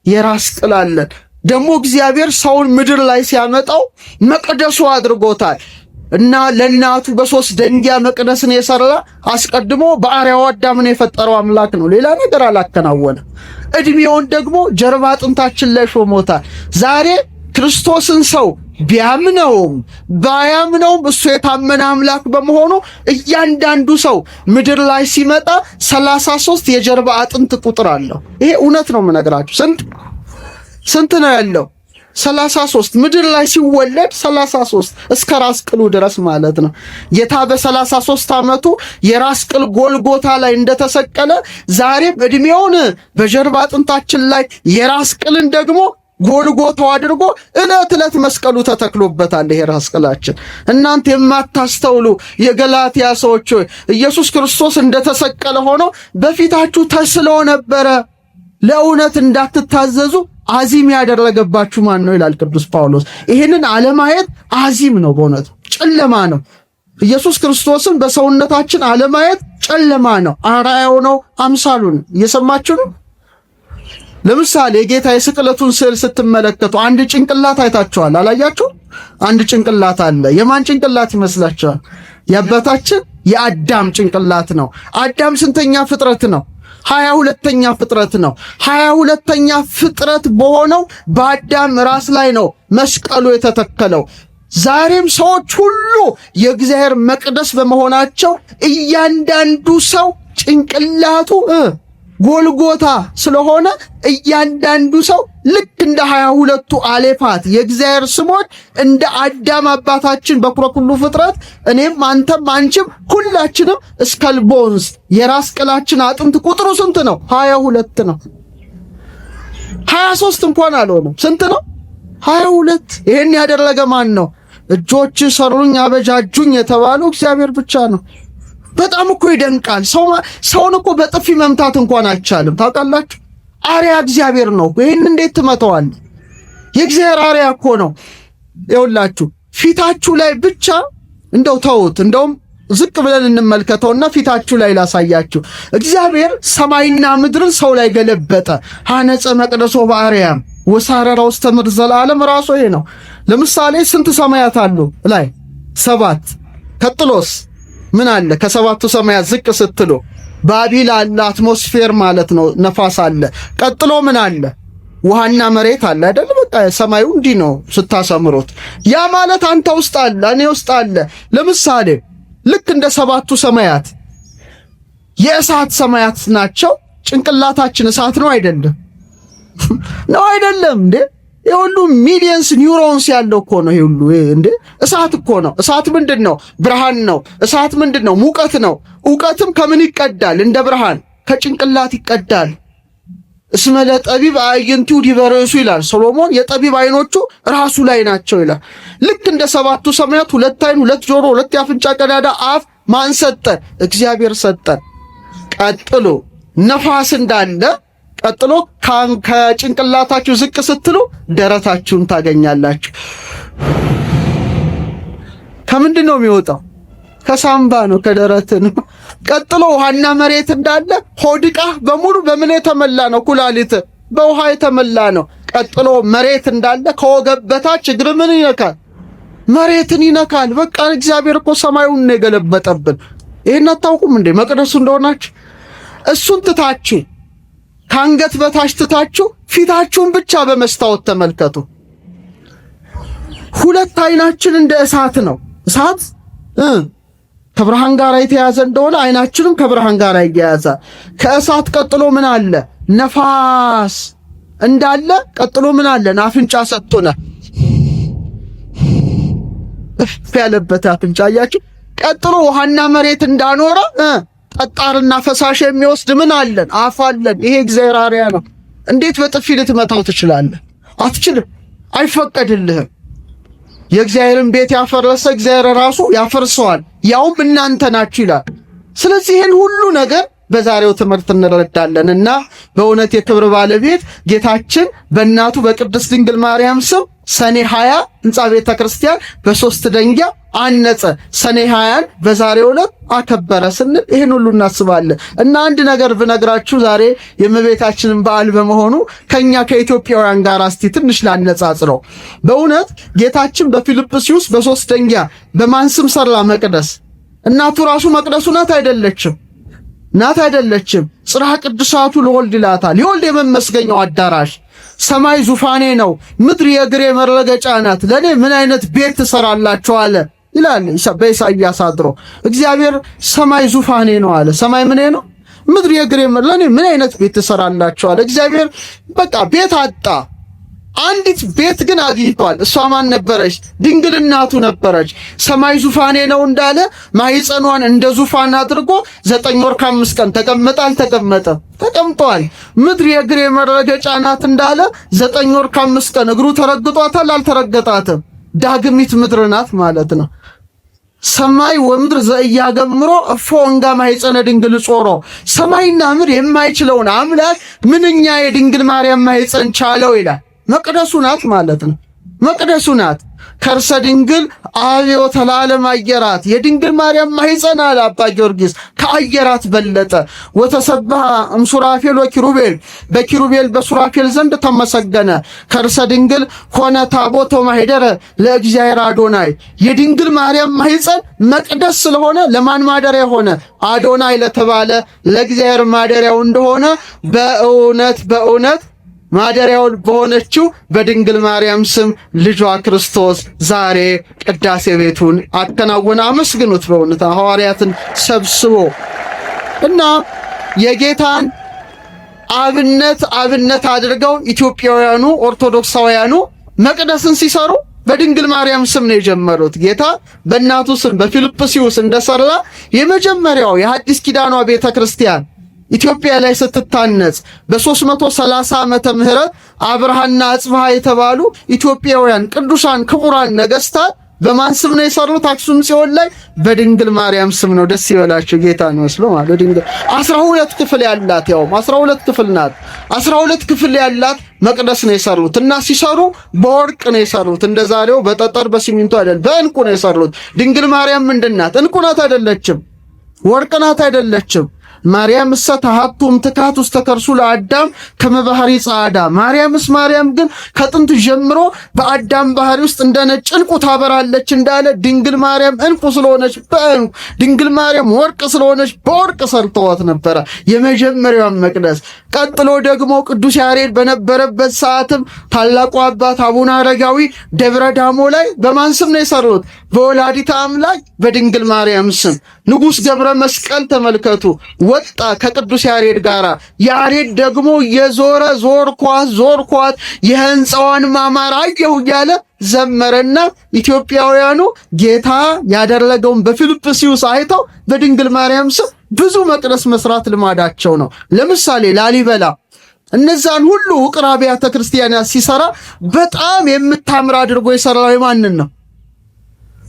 የራስ ቅል አለን። ደግሞ እግዚአብሔር ሰውን ምድር ላይ ሲያመጣው መቅደሱ አድርጎታል። እና ለእናቱ በ3 ደንጊያ መቅደስን የሰራ አስቀድሞ በአርአያው አዳምን የፈጠረው አምላክ ነው። ሌላ ነገር አላከናወነም። እድሜውን ደግሞ ጀርባ አጥንታችን ላይ ሾሞታል። ዛሬ ክርስቶስን ሰው ቢያምነውም ባያምነውም እሱ የታመነ አምላክ በመሆኑ እያንዳንዱ ሰው ምድር ላይ ሲመጣ 33 የጀርባ አጥንት ቁጥር አለው። ይሄ እውነት ነው የምነግራችሁ። ስንት ነው ያለው? 33። ምድር ላይ ሲወለድ 33 እስከ ራስ ቅሉ ድረስ ማለት ነው። ጌታ በ33 ዓመቱ የራስ ቅል ጎልጎታ ላይ እንደተሰቀለ ዛሬም እድሜውን በጀርባ አጥንታችን ላይ የራስ ቅልን ደግሞ ጎልጎታው አድርጎ እለት እለት መስቀሉ ተተክሎበታል። ይሄ ራስ ቅላችን። እናንተ የማታስተውሉ የገላትያ ሰዎች ሆይ ኢየሱስ ክርስቶስ እንደተሰቀለ ሆኖ በፊታችሁ ተስሎ ነበረ። ለእውነት እንዳትታዘዙ አዚም ያደረገባችሁ ማን ነው ይላል ቅዱስ ጳውሎስ። ይህንን አለማየት አዚም ነው፣ በእውነት ጨለማ ነው። ኢየሱስ ክርስቶስን በሰውነታችን አለማየት ጨለማ ነው። አርአያው ነው፣ አምሳሉን። እየሰማችሁ ነው። ለምሳሌ የጌታ የስቅለቱን ስዕል ስትመለከቱ አንድ ጭንቅላት አይታችኋል? አላያችሁ? አንድ ጭንቅላት አለ። የማን ጭንቅላት ይመስላችኋል? የአባታችን የአዳም ጭንቅላት ነው። አዳም ስንተኛ ፍጥረት ነው? 22ኛ ፍጥረት ነው። 22ኛ ፍጥረት በሆነው በአዳም ራስ ላይ ነው መስቀሉ የተተከለው። ዛሬም ሰዎች ሁሉ የእግዚአብሔር መቅደስ በመሆናቸው እያንዳንዱ ሰው ጭንቅላቱ ጎልጎታ ስለሆነ እያንዳንዱ ሰው ልክ እንደ 22ቱ አሌፋት የእግዚአብሔር ስሞች እንደ አዳም አባታችን በኩረ ኩሉ ፍጥረት እኔም አንተም አንቺም ሁላችንም skull bones የራስ ቅላችን አጥንት ቁጥሩ ስንት ነው? 22 ነው። 23 እንኳን አልሆነም። ስንት ነው? 22። ይሄን ያደረገ ማን ነው? እጆች ሰሩኝ አበጃጁኝ የተባለው እግዚአብሔር ብቻ ነው። በጣም እኮ ይደንቃል። ሰውን እኮ በጥፊ መምታት እንኳን አይቻልም። ታውቃላችሁ? አርያ እግዚአብሔር ነው። ይህን እንዴት ትመተዋል? የእግዚአብሔር አርያ እኮ ነው። ይኸውላችሁ ፊታችሁ ላይ ብቻ እንደው ተውት፣ እንደውም ዝቅ ብለን እንመልከተውና ፊታችሁ ላይ ላሳያችሁ። እግዚአብሔር ሰማይና ምድርን ሰው ላይ ገለበጠ። ሐነጸ መቅደሶ በአርያም ወሳረራ ውስተ ምድር ዘላለም ራሱ ይሄ ነው። ለምሳሌ ስንት ሰማያት አሉ? ላይ 7። ቀጥሎስ ምን አለ? ከሰባቱ ሰማያት ዝቅ ስትሉ ባቢል አለ፣ atmosphere ማለት ነው፣ ነፋስ አለ። ቀጥሎ ምን አለ? ውሃና መሬት አለ አይደል? በቃ ሰማዩ እንዲህ ነው ስታሰምሩት። ያ ማለት አንተ ውስጥ አለ፣ እኔ ውስጥ አለ። ለምሳሌ ልክ እንደ ሰባቱ ሰማያት የእሳት ሰማያት ናቸው። ጭንቅላታችን እሳት ነው አይደለም? ነው አይደለም እንዴ? የሁሉ millions neurons ያለው እኮ ነው። ይሄ ሁሉ እንዴ እሳት እኮ ነው። እሳት ምንድን ነው? ብርሃን ነው። እሳት ምንድን ነው? ሙቀት ነው። እውቀትም ከምን ይቀዳል? እንደ ብርሃን ከጭንቅላት ይቀዳል። እስመ ለጠቢብ አዕይንቲሁ ዲበ ርእሱ ይላል ሶሎሞን። የጠቢብ አይኖቹ ራሱ ላይ ናቸው ይላል። ልክ እንደ ሰባቱ ሰማያት ሁለት አይን፣ ሁለት ጆሮ፣ ሁለት የአፍንጫ ቀዳዳ፣ አፍ ማን ሰጠን? እግዚአብሔር ሰጠን። ቀጥሎ ነፋስ እንዳለ ቀጥሎ ከጭንቅላታችሁ ዝቅ ስትሉ ደረታችሁን ታገኛላችሁ። ከምንድን ነው የሚወጣው? ከሳምባ ነው፣ ከደረት ነው። ቀጥሎ ውሃና መሬት እንዳለ ሆድቃ በሙሉ በምን የተመላ ነው? ኩላሊት በውሃ የተመላ ነው። ቀጥሎ መሬት እንዳለ ከወገብ በታች እግር ምን ይነካል? መሬትን ይነካል። በቃ እግዚአብሔር እኮ ሰማዩን ነው የገለበጠብን። ይሄን አታውቁም እንዴ? መቅደሱ እንደሆናችሁ እሱን ትታችሁ ከአንገት በታች ትታችሁ ፊታችሁን ብቻ በመስታወት ተመልከቱ። ሁለት አይናችን እንደ እሳት ነው። እሳት ከብርሃን ጋር የተያዘ እንደሆነ አይናችንም ከብርሃን ጋር ይያያዛል። ከእሳት ቀጥሎ ምን አለ? ነፋስ እንዳለ ቀጥሎ ምን አለ? አፍንጫ ሰጥቶነ እፍ ያለበት አፍንጫ አያችሁ። ቀጥሎ ውሃና መሬት እንዳኖረ ጠጣርና ፈሳሽ የሚወስድ ምን አለን? አፍ አለን። ይሄ እግዚአብሔር አርአያ ነው። እንዴት በጥፊ ልትመታው ትችላለህ? አትችልም። አይፈቀድልህም። የእግዚአብሔርን ቤት ያፈረሰ እግዚአብሔር ራሱ ያፈርሰዋል፣ ያውም እናንተ ናችሁ ይላል። ስለዚህ ይህን ሁሉ ነገር በዛሬው ትምህርት እንረዳለን እና በእውነት የክብር ባለቤት ጌታችን በእናቱ በቅድስት ድንግል ማርያም ስም ሰኔ 20 ሕንፃ ቤተ ክርስቲያን በሶስት ደንጊያ አነጸ። ሰኔ 20ን በዛሬው ዕለት አከበረ ስንል ይህን ሁሉ እናስባለን። እና አንድ ነገር ብነግራችሁ ዛሬ የእመቤታችንን በዓል በመሆኑ ከኛ ከኢትዮጵያውያን ጋር እስቲ ትንሽ ላነጻጽረው። በእውነት ጌታችን በፊልጵስዩስ በሶስት ደንጊያ በማን ስም ሰራ መቅደስ? እናቱ ራሱ መቅደሱ ናት አይደለችም? ናት አይደለችም? ጽርሐ ቅዱሳቱ ለወልድ ይላታል። የወልድ የመመስገኛው አዳራሽ ሰማይ ዙፋኔ ነው፣ ምድር የእግሬ መረገጫ ናት፣ ለእኔ ምን አይነት ቤት ትሰራላችሁ አለ ይላል በኢሳይያስ አድሮ። እግዚአብሔር ሰማይ ዙፋኔ ነው አለ። ሰማይ ምን ነው? ምድር የእግሬ፣ ለእኔ ምን አይነት ቤት ትሰራላችሁ አለ። እግዚአብሔር በቃ ቤት አጣ። አንዲት ቤት ግን አግኝቷል። እሷ ማን ነበረች? ድንግል እናቱ ነበረች። ሰማይ ዙፋኔ ነው እንዳለ ማህፀኗን እንደ ዙፋን አድርጎ 9 ወር ከ5 ቀን ተቀመጠ። አልተቀመጠም? ተቀምጧል። ምድር የእግሬ መረገጫ ናት እንዳለ 9 ወር ከ5 ቀን እግሩ ተረግጧታል? አልተረገጣትም? ዳግሚት ምድር ናት ማለት ነው። ሰማይ ወምድር ዘኢያገምሮ እፎ እንጋ ማህፀነ ድንግል ጾሮ። ሰማይና ምድር የማይችለውን አምላክ ምንኛ የድንግል ማርያም ማህፀን ቻለው ይላል። መቅደሱ ናት ማለት ነው። መቅደሱ ናት። ከርሰ ድንግል አብዮተ ለዓለም አየራት። የድንግል ማርያም ማህፀን አለ አባ ጊዮርጊስ ከአየራት በለጠ። ወተሰብሐ እምሱራፌል ወኪሩቤል፣ በኪሩቤል በሱራፌል ዘንድ ተመሰገነ። ከርሰ ድንግል ኮነ ታቦተ ማኅደረ ለእግዚአብሔር አዶናይ። የድንግል ማርያም ማህፀን መቅደስ ስለሆነ ለማን ማደሪያ ሆነ? አዶናይ ለተባለ ለእግዚአብሔር ማደሪያው እንደሆነ በእውነት በእውነት ማደሪያውን በሆነችው በድንግል ማርያም ስም ልጇ ክርስቶስ ዛሬ ቅዳሴ ቤቱን አከናወነ። አመስግኑት። በእውነት ሐዋርያትን ሰብስቦ እና የጌታን አብነት አብነት አድርገው ኢትዮጵያውያኑ ኦርቶዶክሳውያኑ መቅደስን ሲሰሩ በድንግል ማርያም ስም ነው የጀመሩት። ጌታ በእናቱ ስም በፊልጵስዩስ እንደሰራ የመጀመሪያው የሐዲስ ኪዳኗ ቤተ ክርስቲያን ኢትዮጵያ ላይ ስትታነጽ በ330 ዓመተ ምህረት አብርሃና አጽብሃ የተባሉ ኢትዮጵያውያን ቅዱሳን ክቡራን ነገስታት በማን ስም ነው የሰሩት? አክሱም ጽዮን ላይ በድንግል ማርያም ስም ነው። ደስ ይበላችሁ። ጌታ ነው መስሎ ማለት ድንግል 12 ክፍል ያላት ያውም 12 ክፍል ናት። 12 ክፍል ያላት መቅደስ ነው የሰሩት እና ሲሰሩ በወርቅ ነው የሰሩት። እንደዛሬው በጠጠር በሲሚንቶ አይደል፣ በእንቁ ነው የሰሩት። ድንግል ማርያም ምንድን ናት? እንቁ ናት አይደለችም? ወርቅ ናት አይደለችም? ማርያም እሰ ተሃቱም ትካት ውስተ ከርሱ ለአዳም ከመባህሪ ጻዳ። ማርያምስ ማርያም ግን ከጥንት ጀምሮ በአዳም ባህሪ ውስጥ እንደ ነጭ ዕንቁ ታበራለች እንዳለ ድንግል ማርያም ዕንቁ ስለሆነች በዕንቁ፣ ድንግል ማርያም ወርቅ ስለሆነች በወርቅ ሰርተዋት ነበረ የመጀመሪያዋን መቅደስ። ቀጥሎ ደግሞ ቅዱስ ያሬድ በነበረበት ሰዓትም ታላቁ አባት አቡነ አረጋዊ ደብረ ዳሞ ላይ በማን ስም ነው የሰሩት? በወላዲተ አምላክ በድንግል ማርያም ስም። ንጉሥ ገብረ መስቀል ተመልከቱ ወጣ ከቅዱስ ያሬድ ጋር። ያሬድ ደግሞ የዞረ ዞርኳት ዞርኳት የህንፃዋን ማማር አየሁ እያለ ዘመረና ኢትዮጵያውያኑ ጌታ ያደረገውን በፊልጵስዩስ አይተው በድንግል ማርያም ስም ብዙ መቅደስ መስራት ልማዳቸው ነው። ለምሳሌ ላሊበላ እነዛን ሁሉ ውቅር አብያተ ክርስቲያናት ሲሰራ በጣም የምታምር አድርጎ የሰራው የማንን ነው?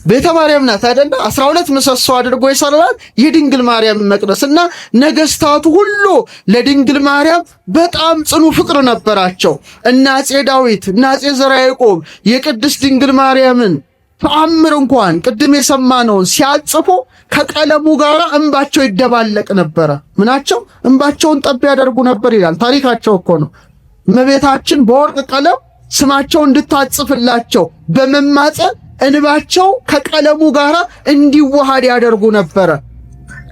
ቤተ ማርያም ናት አይደለ? 12 ምሰሶ አድርጎ የሰራት የድንግል ማርያም መቅደስ እና ነገስታቱ ሁሉ ለድንግል ማርያም በጣም ጽኑ ፍቅር ነበራቸው። እነ አፄ ዳዊት እና አፄ ዘርዓ ያዕቆብ የቅድስት ድንግል ማርያምን ተአምር እንኳን ቅድም የሰማነውን ሲያጽፉ ከቀለሙ ጋር እንባቸው ይደባለቅ ነበረ። ምናቸው እንባቸውን ጠብ ያደርጉ ነበር ይላል ታሪካቸው እኮ ነው። እመቤታችን በወርቅ ቀለም ስማቸው እንድታጽፍላቸው በመማፀን እንባቸው ከቀለሙ ጋር እንዲዋሃድ ያደርጉ ነበረ።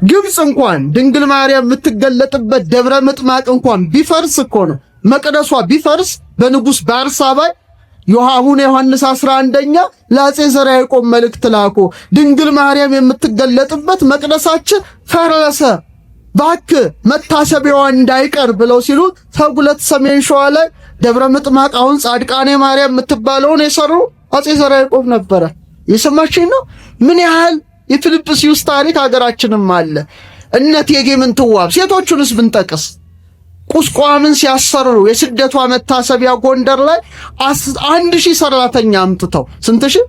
ግብፅ እንኳን ድንግል ማርያም የምትገለጥበት ደብረ ምጥማቅ እንኳን ቢፈርስ እኮ ነው መቅደሷ ቢፈርስ በንጉሥ ባርሳባይ አቡነ ዮሐንስ 11ኛ ለአፄ ዘርዓ ያዕቆብ መልእክት ላኩ። ድንግል ማርያም የምትገለጥበት መቅደሳችን ፈረሰ፣ ባክህ መታሰቢያዋ እንዳይቀር ብለው ሲሉ ተጉለት ሰሜን ሸዋ ላይ ደብረ ምጥማቅ አሁን ጻድቃኔ ማርያም የምትባለውን የሰሩ አፄ ዘርዓ ያዕቆብ ነበረ። የሰማችኝ ነው። ምን ያህል የፊልጵስዩስ ታሪክ ሀገራችንም አለ። እነ እቴጌ ምንትዋብ ሴቶቹንስ ብንጠቅስ ቁስቋምን ሲያሰሩ የስደቷ መታሰቢያ ጎንደር ላይ 1000 ሰራተኛ አምጥተው ስንት ሺህ?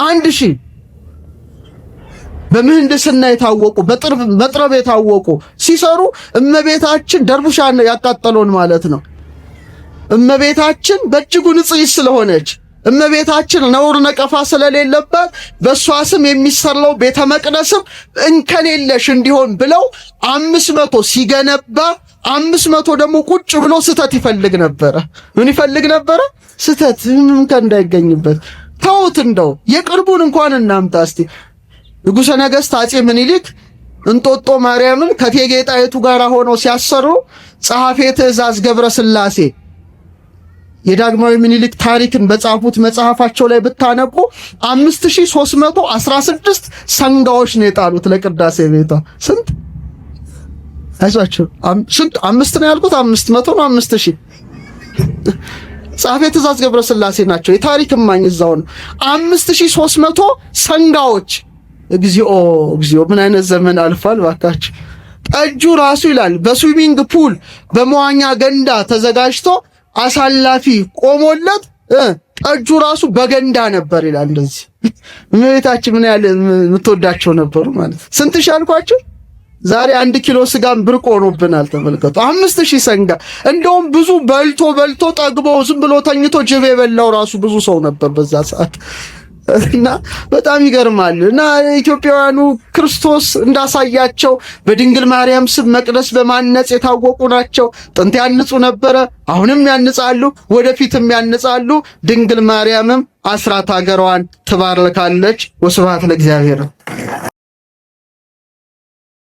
1000 በምህንድስና የታወቁ በጥረብ የታወቁ ሲሰሩ እመቤታችን ደርቡሻን ያቃጠለውን ማለት ነው። እመቤታችን በእጅጉ ንጽሕት ስለሆነች እመቤታችን ነውር ነቀፋ ስለሌለባት በእሷ ስም የሚሰራው ቤተ መቅደስም እንከን የለሽ እንዲሆን ብለው 500 ሲገነባ 500 ደግሞ ቁጭ ብሎ ስተት ይፈልግ ነበረ። ምን ይፈልግ ነበረ? ስተት እንከን እንዳይገኝበት። ተውት፣ እንደው የቅርቡን እንኳን እናምጣ እስቲ። ንጉሠ ነገሥት አፄ ምኒልክ እንጦጦ ማርያምን ከእቴጌ ጣይቱ ጋር ሆነው ሲያሰሩ ጸሐፌ ትእዛዝ ገብረ ሥላሴ የዳግማዊ ምኒልክ ታሪክን በጻፉት መጽሐፋቸው ላይ ብታነቡ 5316 ሰንጋዎች ነው የጣሉት ለቅዳሴ ቤቷ። ስንት አይዟችሁ፣ ስንት? አምስት ነው ያልኩት፣ 500 ነው 5000። ጸሐፌ ትእዛዝ ገብረ ሥላሴ ናቸው። የታሪክ እማኝ እዛው ነው። 5300 ሰንጋዎች። እግዚኦ እግዚኦ፣ ምን አይነት ዘመን አልፏል ባካችሁ። ጠጁ ራሱ ይላል በ swimming pool በመዋኛ ገንዳ ተዘጋጅቶ አሳላፊ ቆሞለት ጠጁ ራሱ በገንዳ ነበር ይላል። እንደዚህ እመቤታችን ምን ያህል የምትወዳቸው ነበሩ ማለት። ስንት ሺህ አልኳቸው? ዛሬ 1 ኪሎ ስጋም ብርቅ ሆኖብናል። ተመልከቱ፣ 5000 ሰንጋ። እንደውም ብዙ በልቶ በልቶ ጠግቦ ዝም ብሎ ተኝቶ ጅብ የበላው ራሱ ብዙ ሰው ነበር በዛ ሰዓት። እና በጣም ይገርማል። እና ኢትዮጵያውያኑ ክርስቶስ እንዳሳያቸው በድንግል ማርያም ስም መቅደስ በማነጽ የታወቁ ናቸው። ጥንት ያንጹ ነበረ፣ አሁንም ያንጻሉ፣ ወደፊትም ያንጻሉ። ድንግል ማርያምም አስራት ሀገሯን ትባርካለች። ወስብሐት ለእግዚአብሔር።